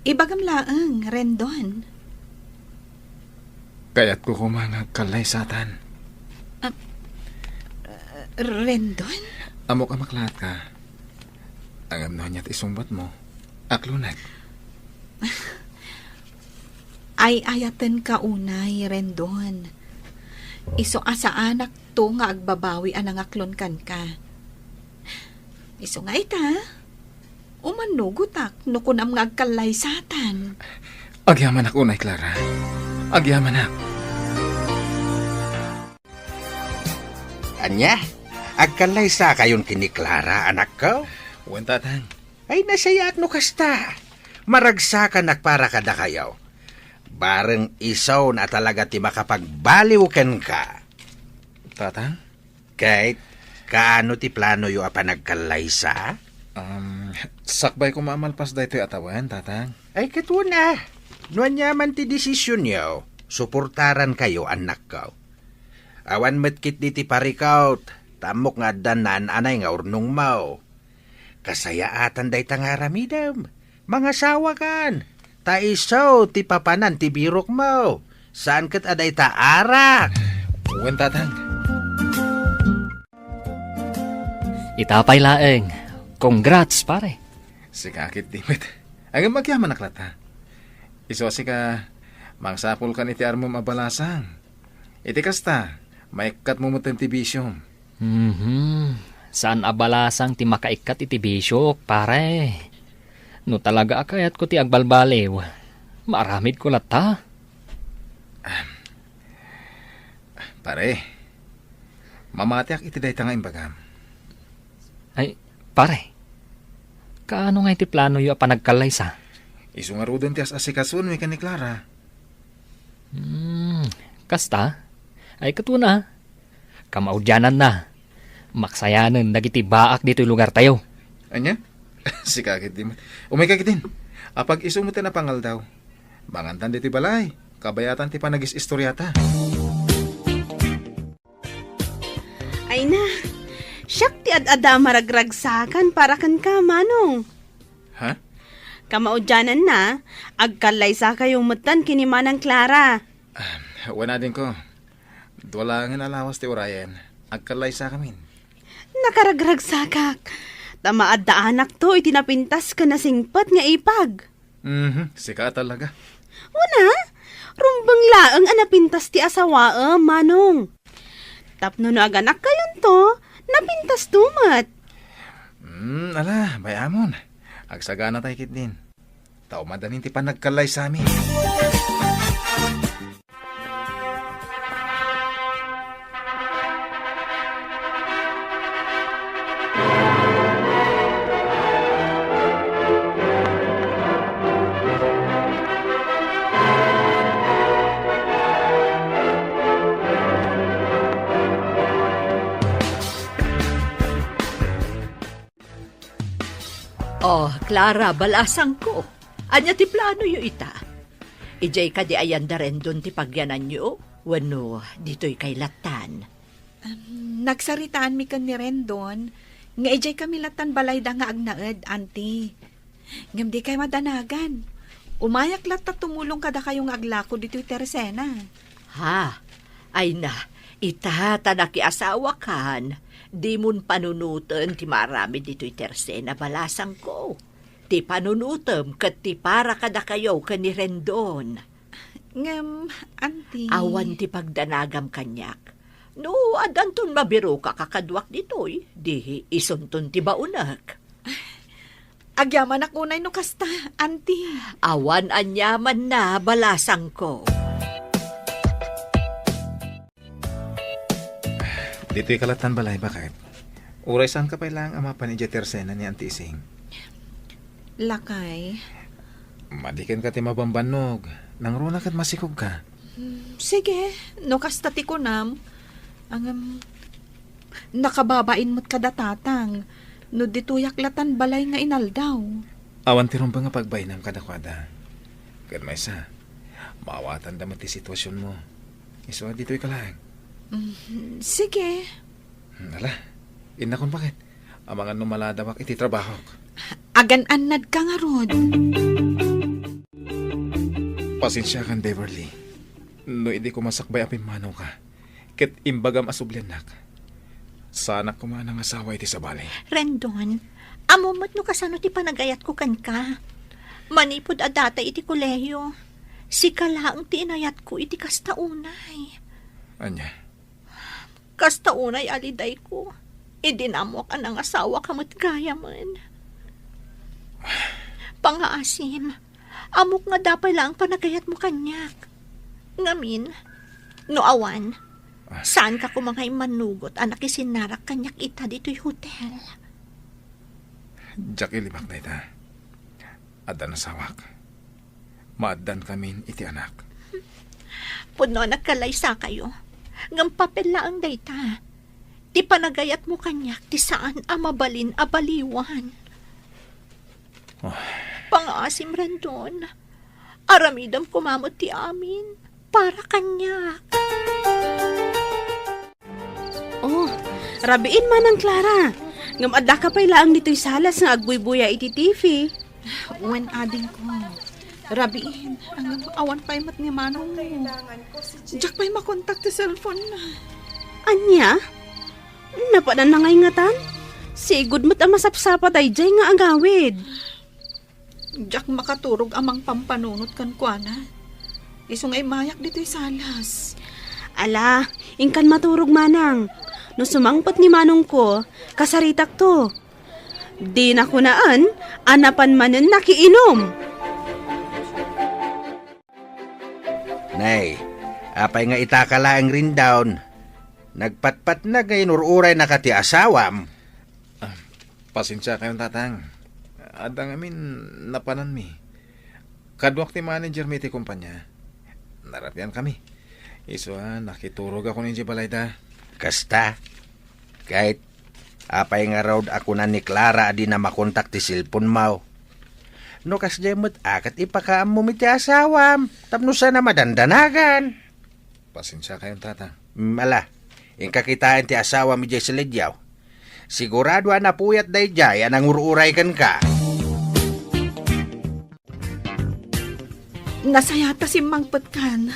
Ibagam laeng, Rendon. Kayatko koma nga agkallaysatan. Ah, Rendon? Ammok a maklaatka. Ngem no ania ti isungbatmo, aklonek. Ay-ayatenka unay, Rendon. Isu a saanakto nga agbabawi a nangaklon kenka. Isu nga ita, umanugotak no kunam nga agkallaysatan. Agyamanak unay, Clara. Agyamanak. Ania? Agkallaysakayon ken ni Clara, anakko? Wen, tatang. Ay, nasayaat no kasta. Maragsakanak para kadakayo. Bareng isun a talaga ti makapagbaliw kenka. Tatang? Ket, kaano ti planoyo a panagkallaysa? Um, sakbay koma a malpas daytoy a tawen, tatang. Ay, ket wen a. No aniaman ti desisionyo, suportarankayo, annakko. Awan met ketdi ti parikut, ta ammok nga addan naan-anay nga urnongmo. Kasayaatan dayta nga aramidem. Mangasawakan. Ta isu ti papanan ti birokmo. Saan ket a dayta arak. Wen, tatang. Ita pay laeng. Congrats, pare. Sika ketdi met. Ngem agyamanak latta. Isu a sika, mangsapulkan iti armem a balasang. Iti kasta, maikkatmo metten ti bisiom. Mhm. Saan a balasang ti makaikkat iti bisiok, pare. No talaga a kayatko ti agbalbaliw, maaramidko latta. Pare, mamatiak iti dayta nga imbagam. Ay, pare, kaano nga iti planoyo a panagkallaysa? Isu ngaruden ti as-asikasoen ken ni Clara. Hmm, kasta? Ay, ket wen a. Kamaudiananna, maksayanen dagiti baak ditoy lugartayo. Ania? Sika ketdi met. Umayka ketdin. Apag-isu metten a pangaldaw. Mangantan ditoy balay. Kabayatan ti panagis-istoriata. Ay na, siak ti ad-adda a maragragsakan para kenka, Manong. Ha? Kamaudiananna, agkallaysakayo metten ken ni Manang Clara. Ah, wen, adingko. Dua laengen a lawas ti urayen. Agkallaysakamin. Nakaragragsakak. Ta maaddaanakto iti napintas ken nasingpet nga ipag. Mhm, sika a talaga. Wen a, rumbeng laeng a napintas ti asawaem, Manong. Tapno no aganakkayonto, napintasto met. Hmm, ala, bay-amon. Agsaganatay ketdin. Ta umadanin ti panagkallaysami. Oh, Clara, balasangko. Ania ti planoyo ita? Idiay kadi ayan da Rendon ti pagyananyo? Wenno ditoy kay lattan? Em, nagsaritaanmi ken ni Rendon nga idiay kami lattan balayda nga agnaed, Auntie. Ngem dikay madanagan. Umayak latta tumulong kadakayo nga aglako ditoy tersena. Ha? Ay na, Ita ta nakiasawakan, dimon panunoten ti maaramid ditoy tersena balasangko. Ti panunotem ket ti para kadakayo ken ni Rendon. Ngem, Auntie. Awan ti pagdanagam kaniak. No, addanton mabiroka kakaduak ditoy, di isunton ti baonek. Agyamanak unay no kasta, Auntie. Awan aniamanna, balasangko. Ditoy ka lattan balay, baket. Uray saanka pay laeng a mapan idiay tersena ni Auntie Ising. Lakay. Madi kenka ti mabambannog. Nangruna ket masikogka. Hmm, sige, no kasta ti kunam. Ngem, nakababain met kada tatang. No ditoyak lattan balay nga inaldaw. Awan ti rumbeng a pagbainam kadakuada. Ket maysa, maawatanda met ti situasionmo. Isu a ditoy ka laeng. Mm, sige. Hmm, ala, innakon baket. Amangan no maladawak iti trabahok. Agan-annadka ngarud. Pasensiakan, Beverly. No idi koma sakbay a pimmanawka, ket imbagam a subliannak, saanak koma a nangasawa iti sabali. Rendon, ammom met no kasano ti panagayatko kenka. Manipud a data iti kolehiyo, sika laeng ti inayatko iti kasta unay. Ania? Kasta unay a lidayko, idi naammoak a nangasawaka met gayamen. Pangaasim, ammok nga adda pay laeng panagayatmo kaniak. Ngamin, no awan, saanka koma nga immannugot a nakisinnarak kaniak ita ditoy hotel. Diak ilimak dayta. Adda nasawak. Maaddankamin iti anak. Pudno a nagkalaysakayo, ngem papel laeng dayta. Ti panagayatmo kaniak ti saan a mabalin a baliwan. Oh. Pangaasim, Rendon. Aramidem koma met ti amin para kaniak. Oh, rabiin, Manang Clara. Ngem addaka pay laeng ditoy salas nga agbuybuya iti T V. Wen, adingko. Rabiin, ngem awan pay met ni manongmo. Diak pay makontak ti cellphone na. Ania? Napanan na ngay ngatan? Sigud met a masapsapa daydiay nga agawid. Diak makaturog a mangpampanunot kenkuana. Isu nga immayak ditoy salas. Ala, inkan maturog, Manang. No sumangpet ni manongko, kasaritakto. Dina kunaen a napan manen nakiinum. Nay, apay nga itaka laeng Rendon? Nagpatpatnag nga inur-uraynaka ti asawam. Ah, pasensiakayon, Tatang. Adda ngamin napananmi. Kaduak ti managermi iti kumpanya. Naratiankami. Isu a nakiturogakon idiay balayda. Kasta? Ket apay ngarud a kuna ni Clara a dina makontak ti cellphonemo? No kasdiay met a ket ipakaammom iti asawam tapno saan a madandanagan. Pasensiakayon, Tatang. Mm, ala, inka kitaen ti asawam idiay salidiaw. Sigurado a napuyat daydiay a nangur-uray kenka. Nasayaat ta simmangpetkan.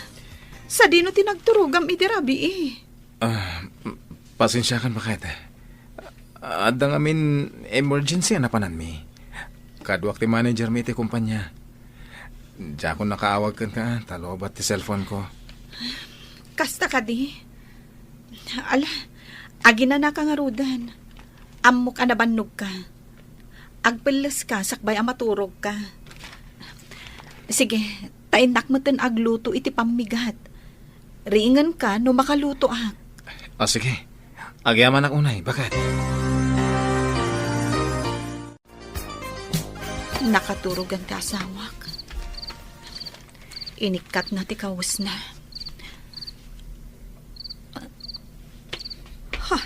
Sadino ti nagturogam iti rabii? Ah, pasensiakan, baket. Adda ngamin emergency a napananmi. Kaduak ti managermi iti kumpanya. Diakon nakaawag kenka ta lobat ti cellphoneko. Kasta kadi? Ala, aginanaka ngaruden. Ammok a nabannogka. Agpelleska sakbay a maturogka. Sige, ta innak metten agluto iti pammigat. Riingenka no makalutoak. Ah, sige. Agyamanak unay, baket. Nakaturogan ti asawak. Inikkatna ti kawesna. Ha?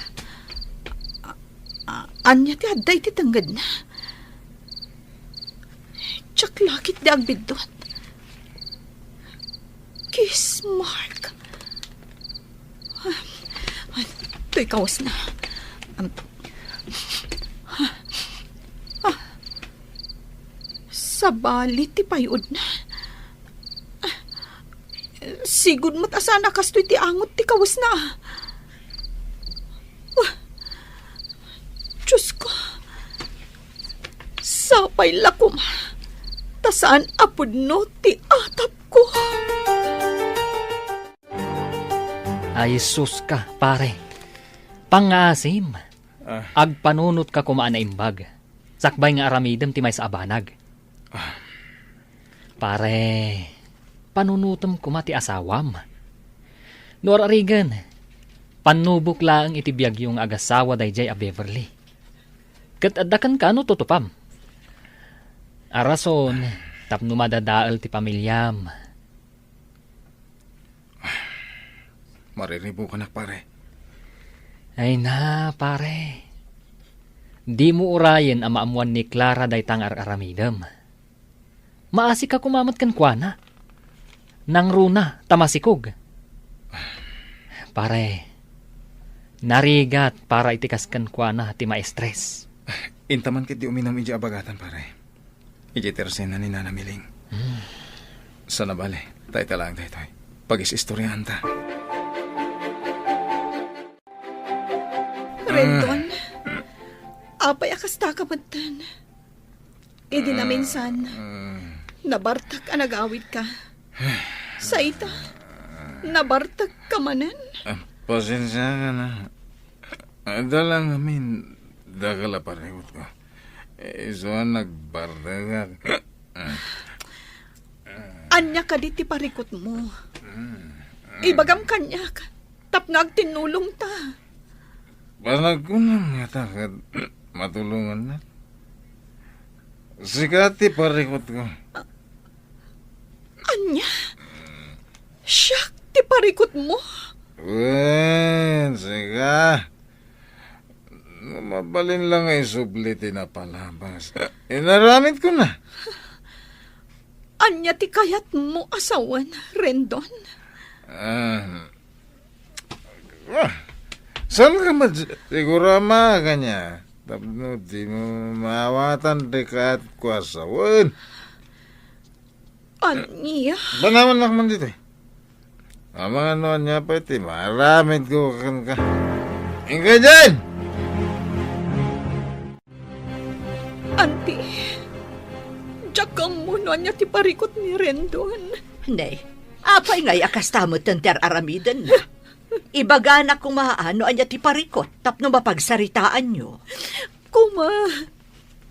A-, a-, ania ti adda iti tengngedna? Diak lakit ti agbiddut. Kiss mark. Toy kawesna. Um, sabali ti pay-odna. Sigud met a saan a kastoy ti angot ti kawesna. Sapay la koma, ta saan a pudno ti atapko. Ay, sus ka, pare. Pangngaasim, Ah. agpanunot ka koma a naimbag. Sakbay nga aramidem ti maysa a banag. Ah. Pare, panunotem koma ti asawam. No ar-arigen, pannubok laeng iti biagyo nga agasawa daydiay a Beverly. Ket adda kenka no tutupam. A rason, tapno madadael ti pamiliam. Mariribukanak, pare. Ay na, pare. Dimo urayen a maammoan ni Clara dayta nga ar-aramidem. Maasika koma met kenkuana. Nangruna ta masikog. Pare, narigat para iti kas kenkuana ti maestres. Inta man ketdi uminum idiay abagatan, pare. Idiay tersena ni Nana Miling. Hmm. Sana bale, ta ita laeng daytoy. Pagis-istoryaanta. Rendon, apay a kasta ka metten? Idi naminsan, nabartek a nag-awidka. Sa ita, nabartek ka manen? Ah, pasensiakan. Adda la ngamin dakkel a parikutko. Isu a nagbartekak. Ania kadi ti parikutmo? Ibagam kaniak, tapno agtinnulongta. Panagkunam ngata ket matulongannak. Sika ti parikutko. Ania? Siak ti parikutmo? Wen, sika. No mabalin la nga isubli ti napalabas, inaramidkona. Ania ti kayatmo a sawen, Rendon? Ah, ah, saan ka met siguro a makakania? Tapno dimo maawatan ti kayatko a sawen. Ania? Banawannak man ditoy. Amangan no ania pay ti maaramidko kenka. Inka diay! Anti, diak ammo no ania ti parikut ni Rendon. Ne, apay ngay a kasta metten ti ar-aramidenna? Ibagana koma no ania ti parikut tapno mapagsaritaanyo. Koma,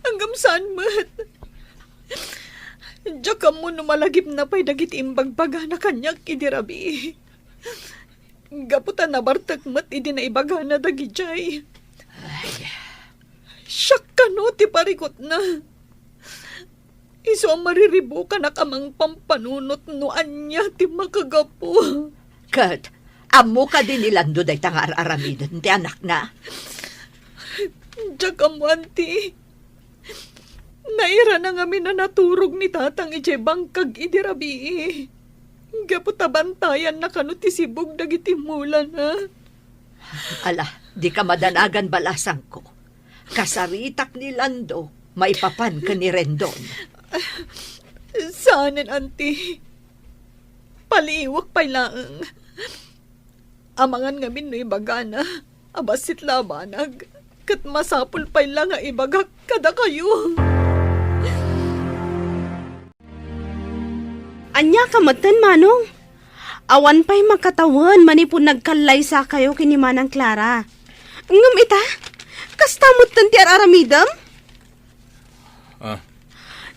ngem saan met. Diak ammo no malagipna pay dagiti imbagbagana kaniak idi rabii. Gapu ta nabartek met idi naibagana dagidiay. Ay. Siak kano ti parikutna. Isu a mariribukanak a mangpampanunot no ania ti makagapu. Ket, ammo kadi ni Lando dayta nga ar-aramiden ti anakna? Diak ammo, anti. Nairana ngamin a naturog ni tatang idiay bangkag idi rabii. Gapu ta bantayanna kano ti sibug dagiti mulana. Ala, dika madanagan, balasangko. Kasaritak ni Lando maipapan ken ni Rendon. Saanen, anti. Paliiwek pay laeng. Amangan ngamin no ibagana a bassit la a banag, ket masapul pay la nga ibagak kadakayo. Ania ka metten, Manong? Awan pay makatawen manipud nagkallaysakayo ken ni Manang Clara. Ngem ita, kasta metten ti ar-aramidem? Ah.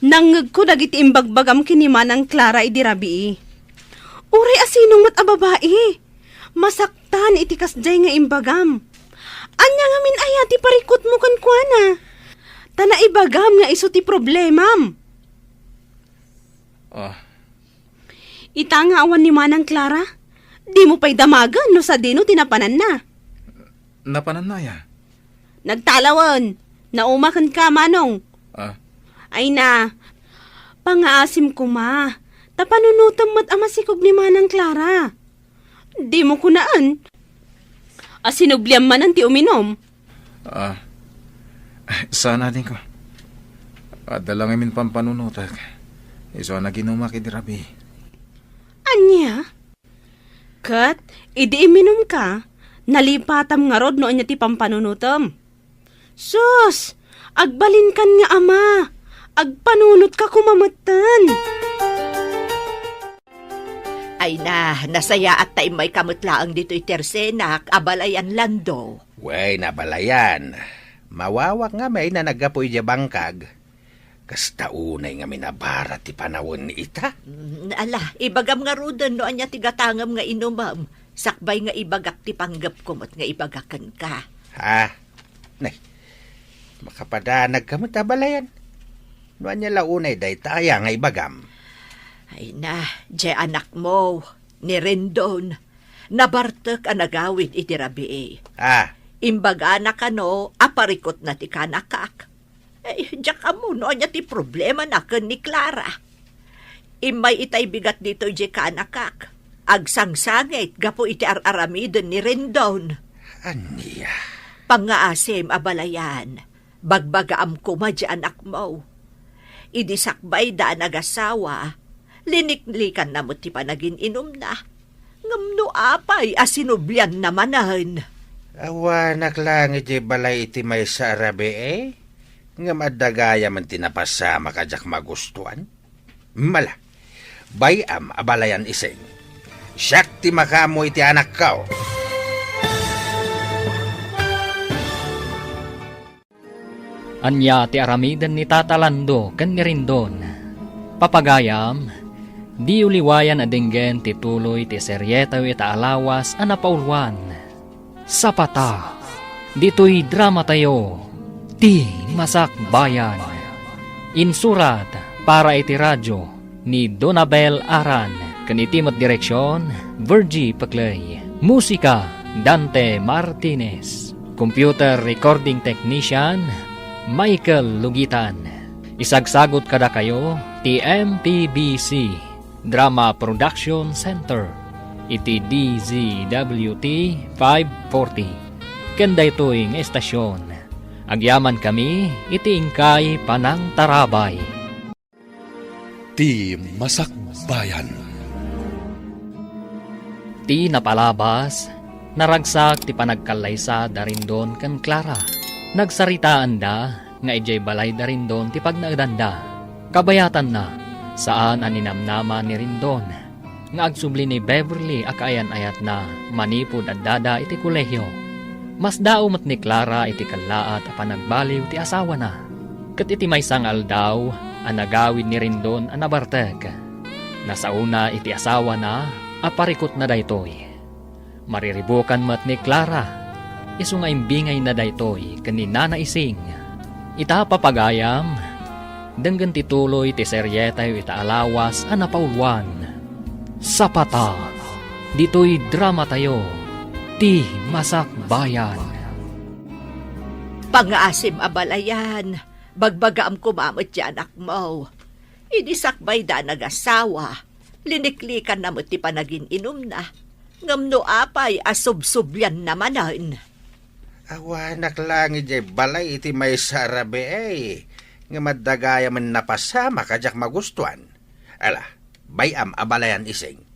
Nangngegko dagiti imbagbagam ken ni Manang Clara idi rabii. Uray a sinong met a babai, masaktan iti kasdiay nga imbagam. Ania ngamin aya ti parikutmo kenkuana? Ta naibagam nga isu ti problemam. Ah. Ita nga awan ni Manang Clara, dimo pay damagen no sadino ti napananna. Napananna aya? Nagtalawen. Nauma kenka, Manong. Ah. Ay na, pangaasim koma, ta panunotem met a masikog ni Manang Clara. Dimo kunaan a sinubliam manen ti uminum. Ah, saan, adingko. Adda la ngamin pampanunotek. Isu a naginumak idi rabii. Ania? Ket idi iminumka, nalipatam ngarud no ania ti pampanunotem. Sus! Agbalinkan nga ama! Agpanunotka koma metten. Ay na, nasayaat ta immayka met laeng ditoy tersenak, abalayan Lando. Wen, abalayan. Mawawak ngamin a naggapu idiay bangkag. Kasta unay ngamin a bara ti panawen ita. Mm, ala, ibagam ngaruden no ania ti gatangem nga inumem. Sakbay nga ibagak ti panggepko met nga ibaga kenka. Ha? Nay, makapadanagka met, abalayan. No ania la unay dayta aya nga ibagam? Ay na, diay anakmo, ni Rendon. Nabartek a nagawid iti rabii. Ah. Imbagana kano a parikutna ti kanakak. Ay, diak ammo no ania ti problemana ken ni Clara. Immay itay bigat ditoy diay kanakak. Agsangsangit gapu iti ar-aramiden ni Rendon. Ania? Pangngaasim, abalayan. Bagbagaam koma diay anakmo. Idi sakbayda a nagasawa, liniklikanna met ti panagin-inumna. Ngem no apay a sinublianna manen? Awanak laeng idiay balay iti maysa a rabii, ngem adda gayamen ti napasamak a diak magustuan. Mala, bay-am, abalayan Ising. Siak ti makaammo iti anakko. Ania ti aramiden ni Tata Lando ken ni Rendon? Papagayam, diyo liwayan a denggen ti tuloy ti serietayo ita a lawas a napauluan. Sapata, ditoy dramatayo, Ti Masakbayan. Insurat para iti radio ni Donabel Aran ken iti met direksion, Virgie Peclay. Musika, Dante Martinez. Computer recording technician, Michael Lugitan. Isagsagut kadakayo ti M P B C Drama Production Center iti D Z W T five forty. Ken daytoy nga estasion, agyamankami iti inkay panangtarabay. Ti Masakbayan. Ti napalabas, naragsak ti panagkallaysa da Rendon ken Clara. Nagsaritaanda nga idiay balay da Rendon ti pagnaedanda. Kabayatanna, saan a ninamnama ni Rendon nga agsubli ni Beverly a kaayan-ayatna manipud addada iti kolehio. Masdaaw met ni Clara iti kellaat a panagbaliw ti asawana. Ket iti maysa nga aldaw a nagawid ni Rendon a nabartek, nasaona iti asawana a parikutna daytoy. Mariribukan met ni Clara, isu nga imbingayna daytoy ken ni Nana Ising. Ita, papagayam, denggen ti tuloy ti serietayo ita a lawas a napauluan. Sapata, ditoy dramatayo, Ti Masakbayan. Pangngaasim, abalayan, bagbagaam koma met ti anakmo. Idi sakbayda a nagasawa, liniklikanna met ti panagin-inumna. Ngem no apay a subsublianna manen? Awanak laeng idiay balay iti maysa a rabii, ngem adda gayamen napasamak a diak magustuan. Ala, bay-am, abalayan Ising.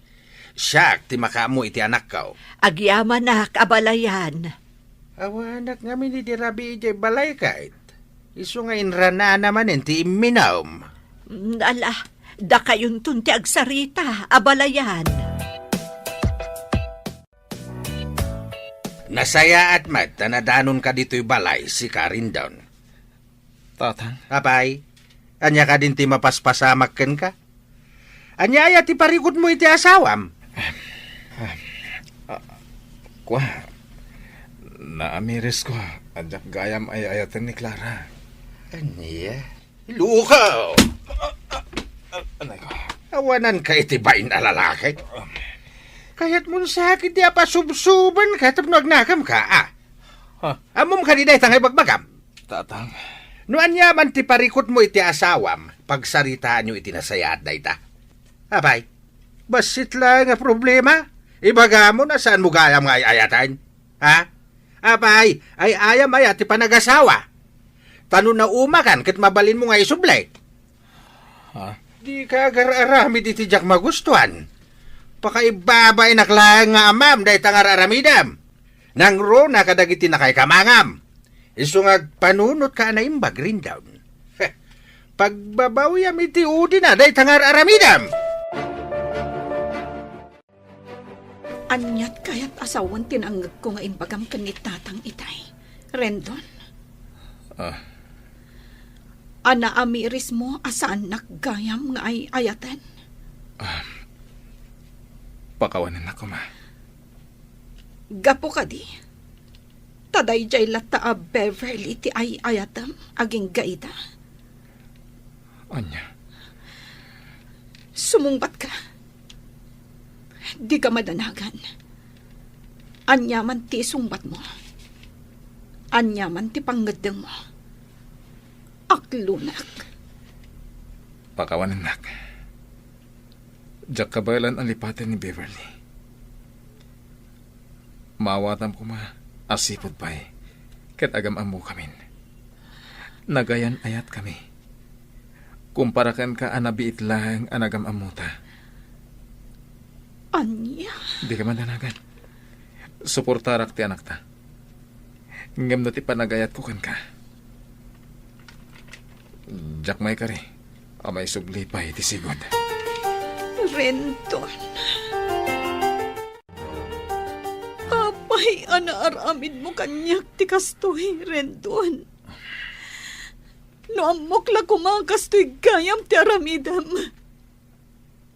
Siak ti makaammo iti anakko. Agyamanak, abalayan. Awanak ngamin idi rabii idiay balay ket. Isu nga inranana manen ti imminum. Mm, ala, dakayonton ti agsarita, abalayan. Nasayaat met ta nadanonka ditoy balay, sika, Rendon. Tatang. Apay, ania kadin ti mapaspasamak kenka? Ania aya ti parikutmo iti asawam? Ah, ah, kua, naamirisko a diak gayam ay-ayaten ni Clara. Ania? Luka! Anay ko. Awananka iti bain a lalaki. Kayatmon sakit ti apasubsubanka tapno agnakamka, a? Ha? Ammom kadi dayta nga ibagbagam? Tatang. No aniaman ti parikutmo iti asawam, pagsaritaanyo iti nasayaat dayta. Apay, bassit laeng a problema. Ibagamon a saanmo gayam nga ay-ayaten. Ha? Apay, ay-ayam aya ti panagasawa? Ta no naumakan ket mabalinmo nga isubli. Ha? Dika agar-aramid iti diak magustuan. Pakaibabainak laeng nga amam dayta nga ar-aramidem. Nangruna kadagiti nakaikamangam. Isu nga agpanunotka a naimbag, Rendon. Heh, Pagbabawiam iti udina dayta nga ar-aramidem. Aniat kayat a sawen ti nangngegko nga imbagam ken ni Tatang itay, Rendon? Ah. A naamirismo a saannak gayam nga ay-ayaten? Ah, pakawanennak koma. Gapu kadi, ta daydiay latta a Beverly ti ay-ayatem agingga ita? Ania? Sumungbatka. Dika madanagan. Aniaman ti isungbatmo, aniaman ti pangngeddengmo, aklonak. Pakawanennak. Diak kabaelan a lipaten ni Beverly. Maawatam koma a sipud pay ket agam-ammokamin. Nagayan-ayatkami. Kumpara kenka a nabiit laeng a nagam-ammota. Ania? Dika madanagan. Suportarak ti anakta. Ngem no ti panagayatko kenka, diak maikari a maisubli pay ti sigud. Rendon. Apay a naaramidmo kaniak ti kastoy, Rendon? No ammok la koma a kastoy gayam ti aramidem,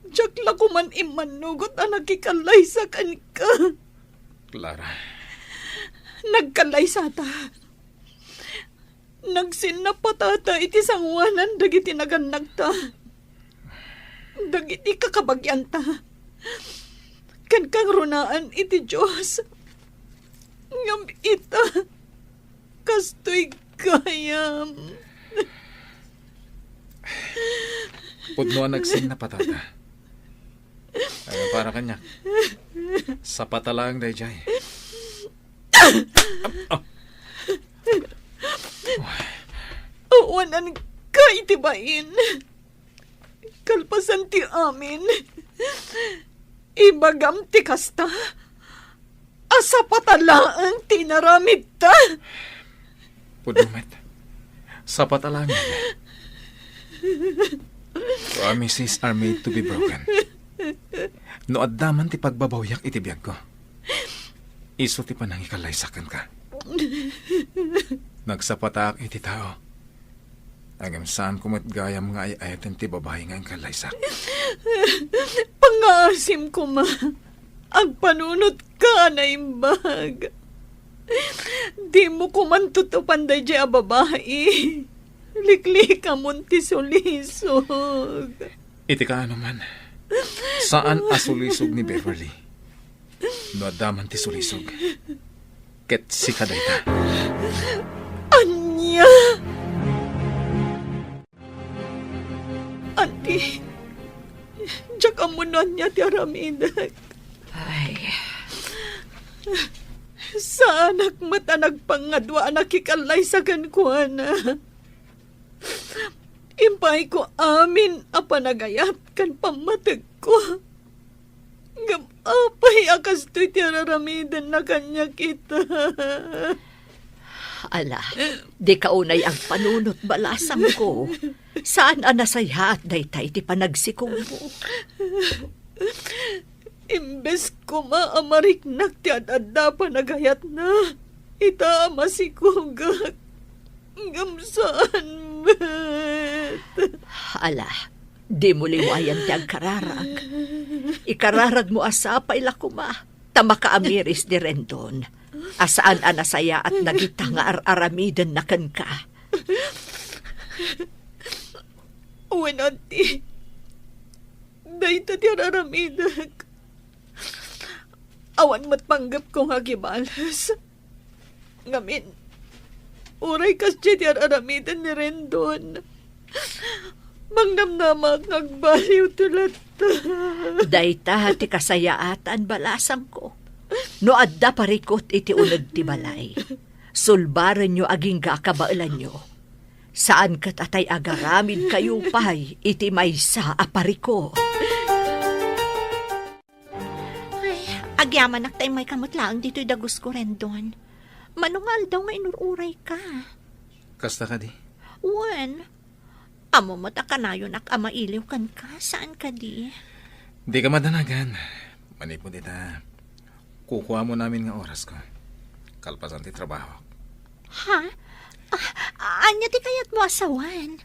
diak la koman immannugot a nakikallaysa kenka. Clara. Nagkallaysata. Nagsinnapatata iti sangoanan dagiti nagannagta, dagiti kakabagianta, ken kangrunaan iti Dios. Ngem ita, kastoy gayam. Pudno a nagsinnapatata. Ay, para kaniak. Sapata laeng daydiay. Ah. Awanan ka iti bain. Kalpasan ti amin, ibagam ti kasta a sapata laeng ti inaramidta. Pudno met. Sapata laeng. Promises are made to be broken. No adda man ti pagbabawiak iti biagko, isu ti panangikallaysak kenka. Nagsapatak iti tao. Ngem saanko met gayam nga ay-ayaten ti babai nga inkallaysak. Pangngaasim koma. Agpanunotka a naimbag. Dimo koman tutupan daydiay a babai. Liklikamon ti sulisog. Iti kaano man, saan a sulisog ni Beverly. No adda man ti sulisog, ket sika dayta. Ania? Anti, diak ammo no ania ti aramidek. Ay. Saanak met a nagpangadua a nakikallaysa kenkuana. Impaayko amin a panagayat ken pammategko. Ngem apay a kastoy ti araramidenna kaniak ita? Ala, dika unay agpanunot, balasangko. Saan a nasayaat dayta iti panagsikogmo. Imbes koma a mariknak ti ad-adda a panagayatna, ita a masikogak. Ngem saan met. Ala, dimo liwayan ti agkararag. Ikararagmo a sapay la koma ta makaamiris ni Rendon a saan a nasayaat dagita nga ar-aramidenna kenka. Wen, anti, dayta ti ar-aramidek. Awan met panggepko nga agibales. Ngamin, uray kasdiay ti ar-aramiden ni Rendon, mangnamnamak nga agbaliwto latta. Dayta ti kasayaatan, balasangko. No adda parikut iti uneg ti balay, sulbarenyo agingga a kabaelanyo. Saan ket a tay agaramidkayo pay iti maysa a parikut. Ay, agyamanak ta immayka met laeng ditoy dagusko, Rendon. Mano nga aldaw nga inur-urayka? Kasta kadi? Wen, Ammom met a kanayonak a mailiw kenka, saan kadi? Dika madanagan. Manipud ita, kukuamon amin nga orasko. Kalpasan ti trabaho. Ha? Ah, ania ti kayatmo a sawen?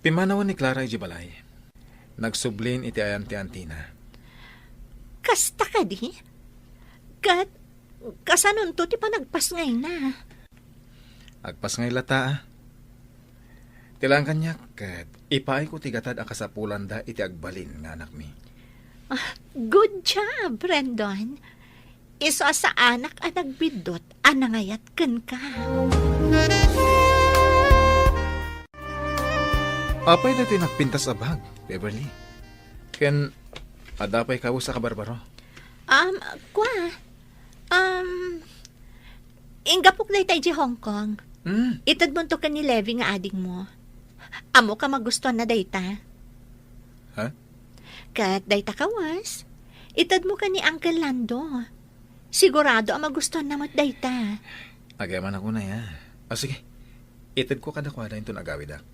Pimmanawen ni Clara idiay balay. Nagsublin iti ayan ti antina. Kasta kadi? Ket kasanonto ti panagpasngayna? Agpasngay latta, a. Ti laeng kaniak ket ipaayko ti gatad a kasapulanda iti agbalin nga anakmi. Ah, good job, Rendon. Isu a saanak a nagbiddut a nangayat kenka. Apay daytoy nagpintas a bag, Beverly? Ken adda pay kawes a kabarbaro? Um, kua. Um, inggapok dayta idiay Hong Kong. Hmm. Itedmonto ken ni Levi nga adingmo. Ammok a magustuanna dayta. Ha? Ket dayta kawes, itedmo ken ni Uncle Lando. Sigurado a magustuanna met dayta. Agyamanak unay, a. O, sige. Itedko kadakuada inton agawidak.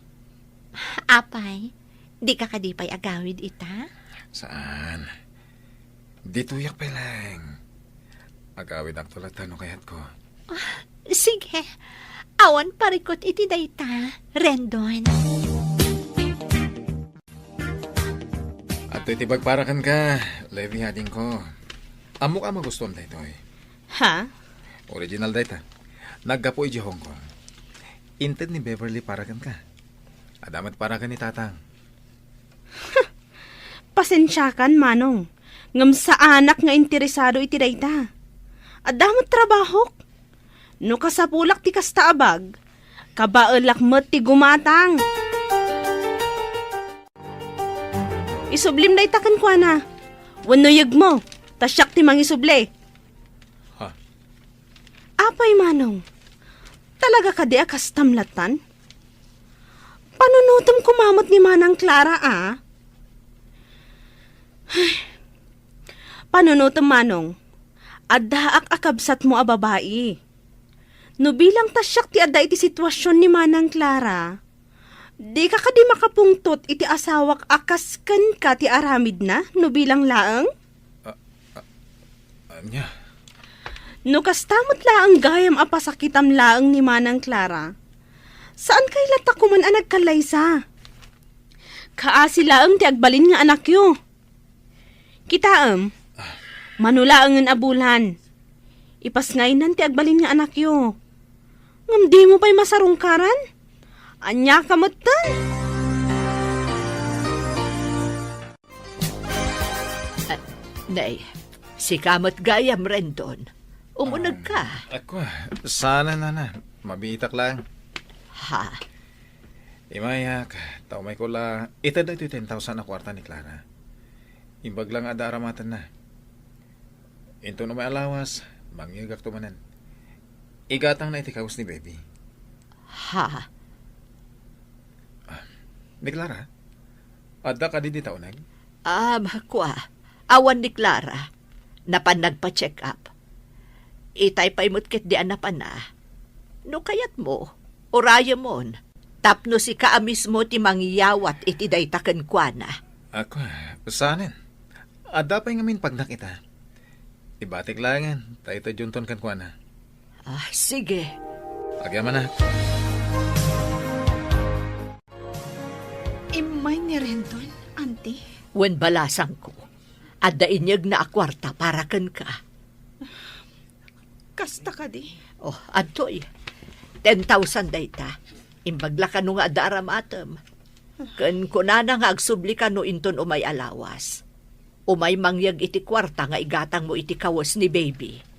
Apay, dika kadi pay agawid ita? Saan. Ditoyak pay laeng. Agawidakto latta no kayatko. Ah, sige. Awan parikut iti dayta, Rendon. Adtoy ti bag para kenka, Levi, adingko. Ammok a magustuam daytoy. Ha? Original dayta. Naggapu idiay Hong Kong. Inted ni Beverly para kenka. Adda met para ken ni Tatang. Pasensiakan, Manong, ngem saanak nga interesado iti dayta. Adda met trabahok. No kasapulak ti kasta a bag, kabaelak met ti gumatang. Isublim dayta kenkuana. Wenno yegmo, ta siak ti mangisubli. Ha? Apay, Manong? Talaga kadi a kastam lattan? Panunotem koma met ni Manang Clara, a. Panunotem, Manong. Addaak a kabsatmo a babai. No bilang ta siak ti adda iti situasion ni Manang Clara, dika kadi makapungtot iti asawak a kas kenka ti aramidna no bilang laeng? A, a, ania? No kasta met laeng gayam a pasakitam laeng ni Manang Clara, saan kay latta koman a nagkallaysa? Kaasi laeng ti agbalin nga anakyo. Kitaem, mano laengen a bulan, ipasngaynan ti agbalin nga anakyo. Ngem dimo pay masarungkaran? Ania ka metten? Ah, nay, sika met gayam, Rendon. Umuneg ka. Ah, ako, saan, nana. Mabiitak lang. Ha? Imayak, ta umayko la, ited daytoy ten thousand a kuarta ni Clara. Imbag la nga adda aramatenna. Inton umay a lawas, mangyegakto manen. Igatangna iti kawes ni Baby. Ha? Ah, ni Clara? Adda kadi dita uneg? Ah, kua, awan ni Clara. Napan nagpa-check up. Itay pay met ketdi a napanna. No kayatmo, urayemon. Tapno sika a mismo ti mangyawat iti dayta kenkuana. Ako, saanen? Adda pay ngamin pagnak ita. Ibatik laengen, ta ita dionton kenkuana. Ah, sige. Agyamanak. Immay ni Rendon, Auntie. Wen, balasangko. Adda inyegna a kuarta para kenka. Kasta kadi? Oh, adtoy. Ten thousand dayta. Imbag la kano nga adda aramatem. Ken kunana nga agsubli kano inton umay a lawas. Umay mangyeg iti kuarta nga igatangmo iti kawes ni Baby.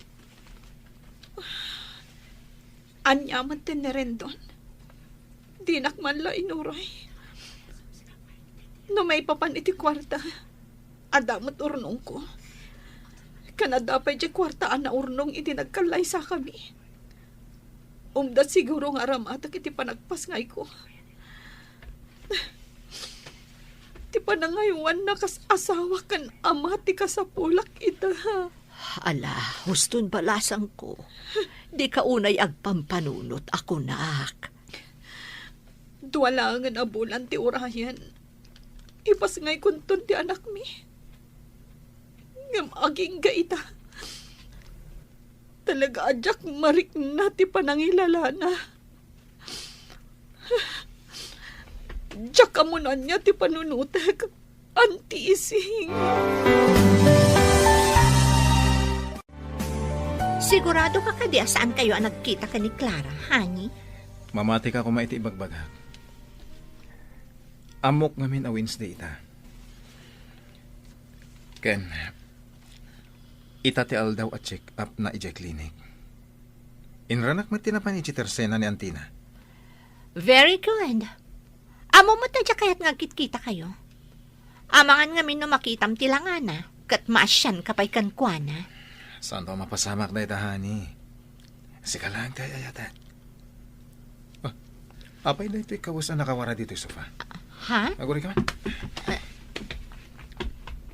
Ania met ti ni Rendon? Dinak man la inuray. No maipapan iti kuarta, adda met urnongko. Ken adda pay diay kuarta a naurnong idi nagkallaysakami. Umda siguro nga aramatek iti panagpasngayko. Ti panangaywanna kas asawa ken ama ti kasapulak ita. Ala, huston balasangko. Dika unay agpampanunot a kunak. Dua laengen a bulan ti urayen, ipasngaykonton ti anakmi. Ngem agingga ita, talaga a diak marikna ti panangilalana. Diak ammo no ania ti panunotek, Auntie Ising. Sigurado ka kadi a saan kayo a nagkita ken ni Clara, honey? Mamati ka koma iti ibagbagak. Ammok ngamin a Wednesday ita. Ken, ita ti aldaw a check-up na idiay clinic. Inranak met ti napan idiay tersena ni Antina. Very good. Ammom met a diak kayat nga agkitkita kayo. Amangan ngamin no makitam ti langana, ket maasian ka pay kenkuana. Saanto a mapasamak dayta, honey. Sika laeng ti ay-ayatek. Ah, apay daytoy kawes a nakawara ditoy sofa? Ha? Aguray ka man.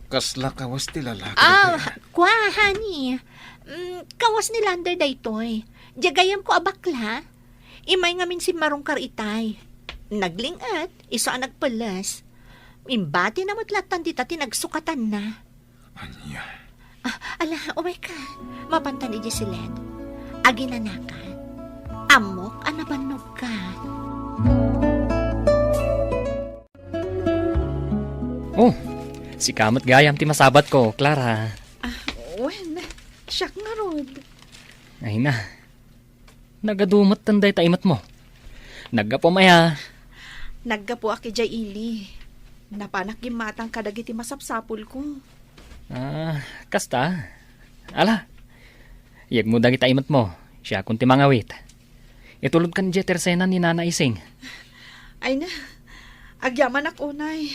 Kasla kawes ti lalaki Ah, daytoy, ah. Kua, honey. Mm, kawes ni Lander daytoy. Diay gayyemko a bakla. Immay ngamin simmarungkar itay. Nagling-et, isu a nagpelles. Imbatina met lattan dita ti nagsukatanna. Ania? Ah, ala, umay ka. Mapantan idiay siled. Aginanakan. Ammok a nabannogka. Oh, sika met gayam ti masabatko, Clara. Ah, wen, siak ngarud. Ay na. Nagadu metten dayta imetmo. Naggapuam aya? Naggapuak idiay ili. Napanak gimmatang kadagiti masapsapulko. Ah, kasta? Ala, yegmo dagita imetmo. Siakon ti mangawit. Itulodkan idiay tersena ni Nana Ising. Ay na, agyamanak unay.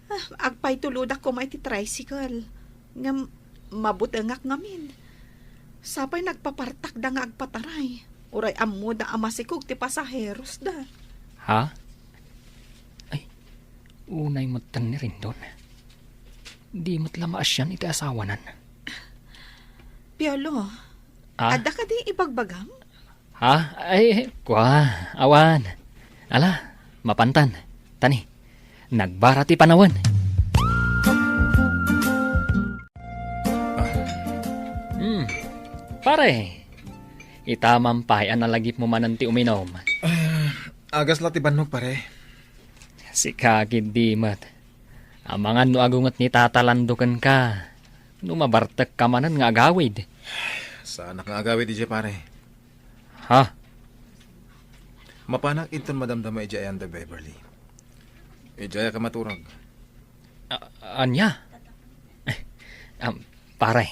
Ah, agpaitulodak koma iti tricycle. Ngem mabutengak ngamin. Sapay nagpapartakda nga agpataray. Uray ammoda a masikog ti pasaherosda. Ha? Ay, unay metten ni Rendon. Di met la maasian iti asawanan. Piolo, Ah? Adda kadi ibagbagam? Ha? Ay, kua, awan. Ala, mapantan. Tani, nagbara ti panawen. Hmm. Pare, ita man pay a nalagipmo manen ti uminom. Ah, agas la ti bannog, pare. Sika ketdi met. Amangan no agunget ni Tata Lando kenka. No mabartekka manen nga agawid. Saanak nga agawid idiay, pare. Ha? Mapanak inton madamdama idiay ayan da Beverly. Idiay ka maturag. A-, ania? Eh, am, pare.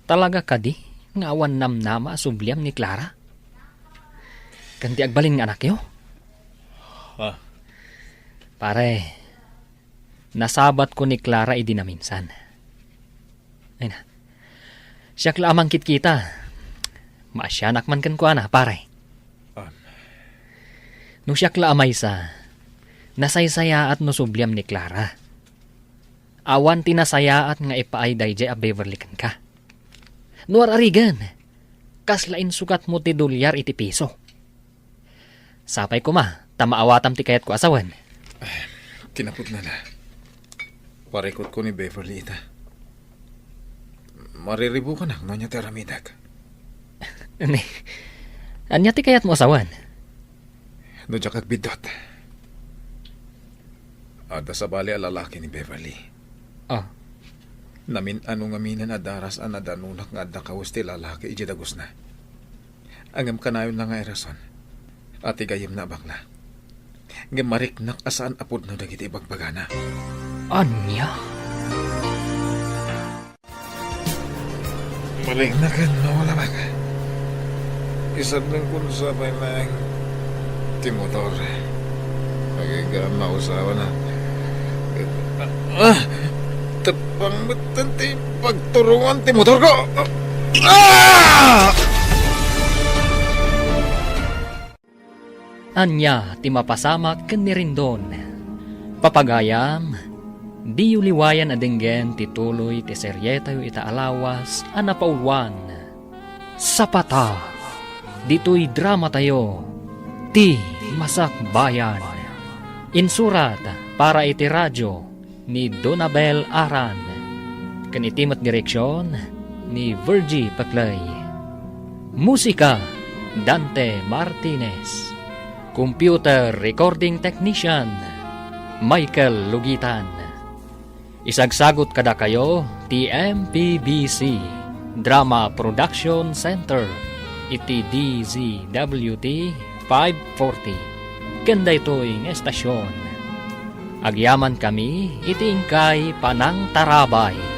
Talaga kadi nga awan namnama a subliam ni Clara? Ken ti agbalin nga anakyo? Ha? Pare, nasabatko ni Clara idi naminsan. Ay na. Siak la a mangkitkita. Maasianak man kenkuana, pare. Ah. No siak la a maysa, nasaysayaat no subliam ni Clara. Awan ti nasayaat nga ipaay daydiay a Beverly kenka. No ar-arigen, kasla insukatmo ti dolyar iti piso. Sapay koma ta maawatam ti kayatko a sawen. Kinapudnana, parikutko ni Beverly ita. Mariribukanak no ania ti aramidek. Ni, ania ti kayatmo a sawen? No diak agbiddut, adda sabali a lalaki ni Beverly. Ah. Namin-ano ngaminen a daras a nadanonak nga adda kawes ti lalaki idiay dagusna. Ngem kanayon la nga irason a ti gayyemna a bakla. Ngem mariknak a saan a pudno dagiti ibagbagana. Ania? Mariknak ken no, labak. Isardengko no sapay laeng ti motor. Aginggaan a usawan a. Ah! Teppang metten ti pagturongan ti motorko! Ah! Ania ti mapasamak ken ni Rendon? Papagayam, diyo liwayan a denggen ti tuloy ti serietayo ita a lawas a napauluan, Sapata. Ditoy dramatayo, ti Masakbayan. Insurat para iti radyo ni Donabel Aran. Ken iti met direksion ni Virgie Paclay. Musika, Dante Martinez. Computer recording technician, Michael Lugitan. Isagsagut kadakayo ti M P B C Drama Production Center iti D Z W T five forty. Ken daytoy nga estasion, agyamankami iti inkay panangtarabay.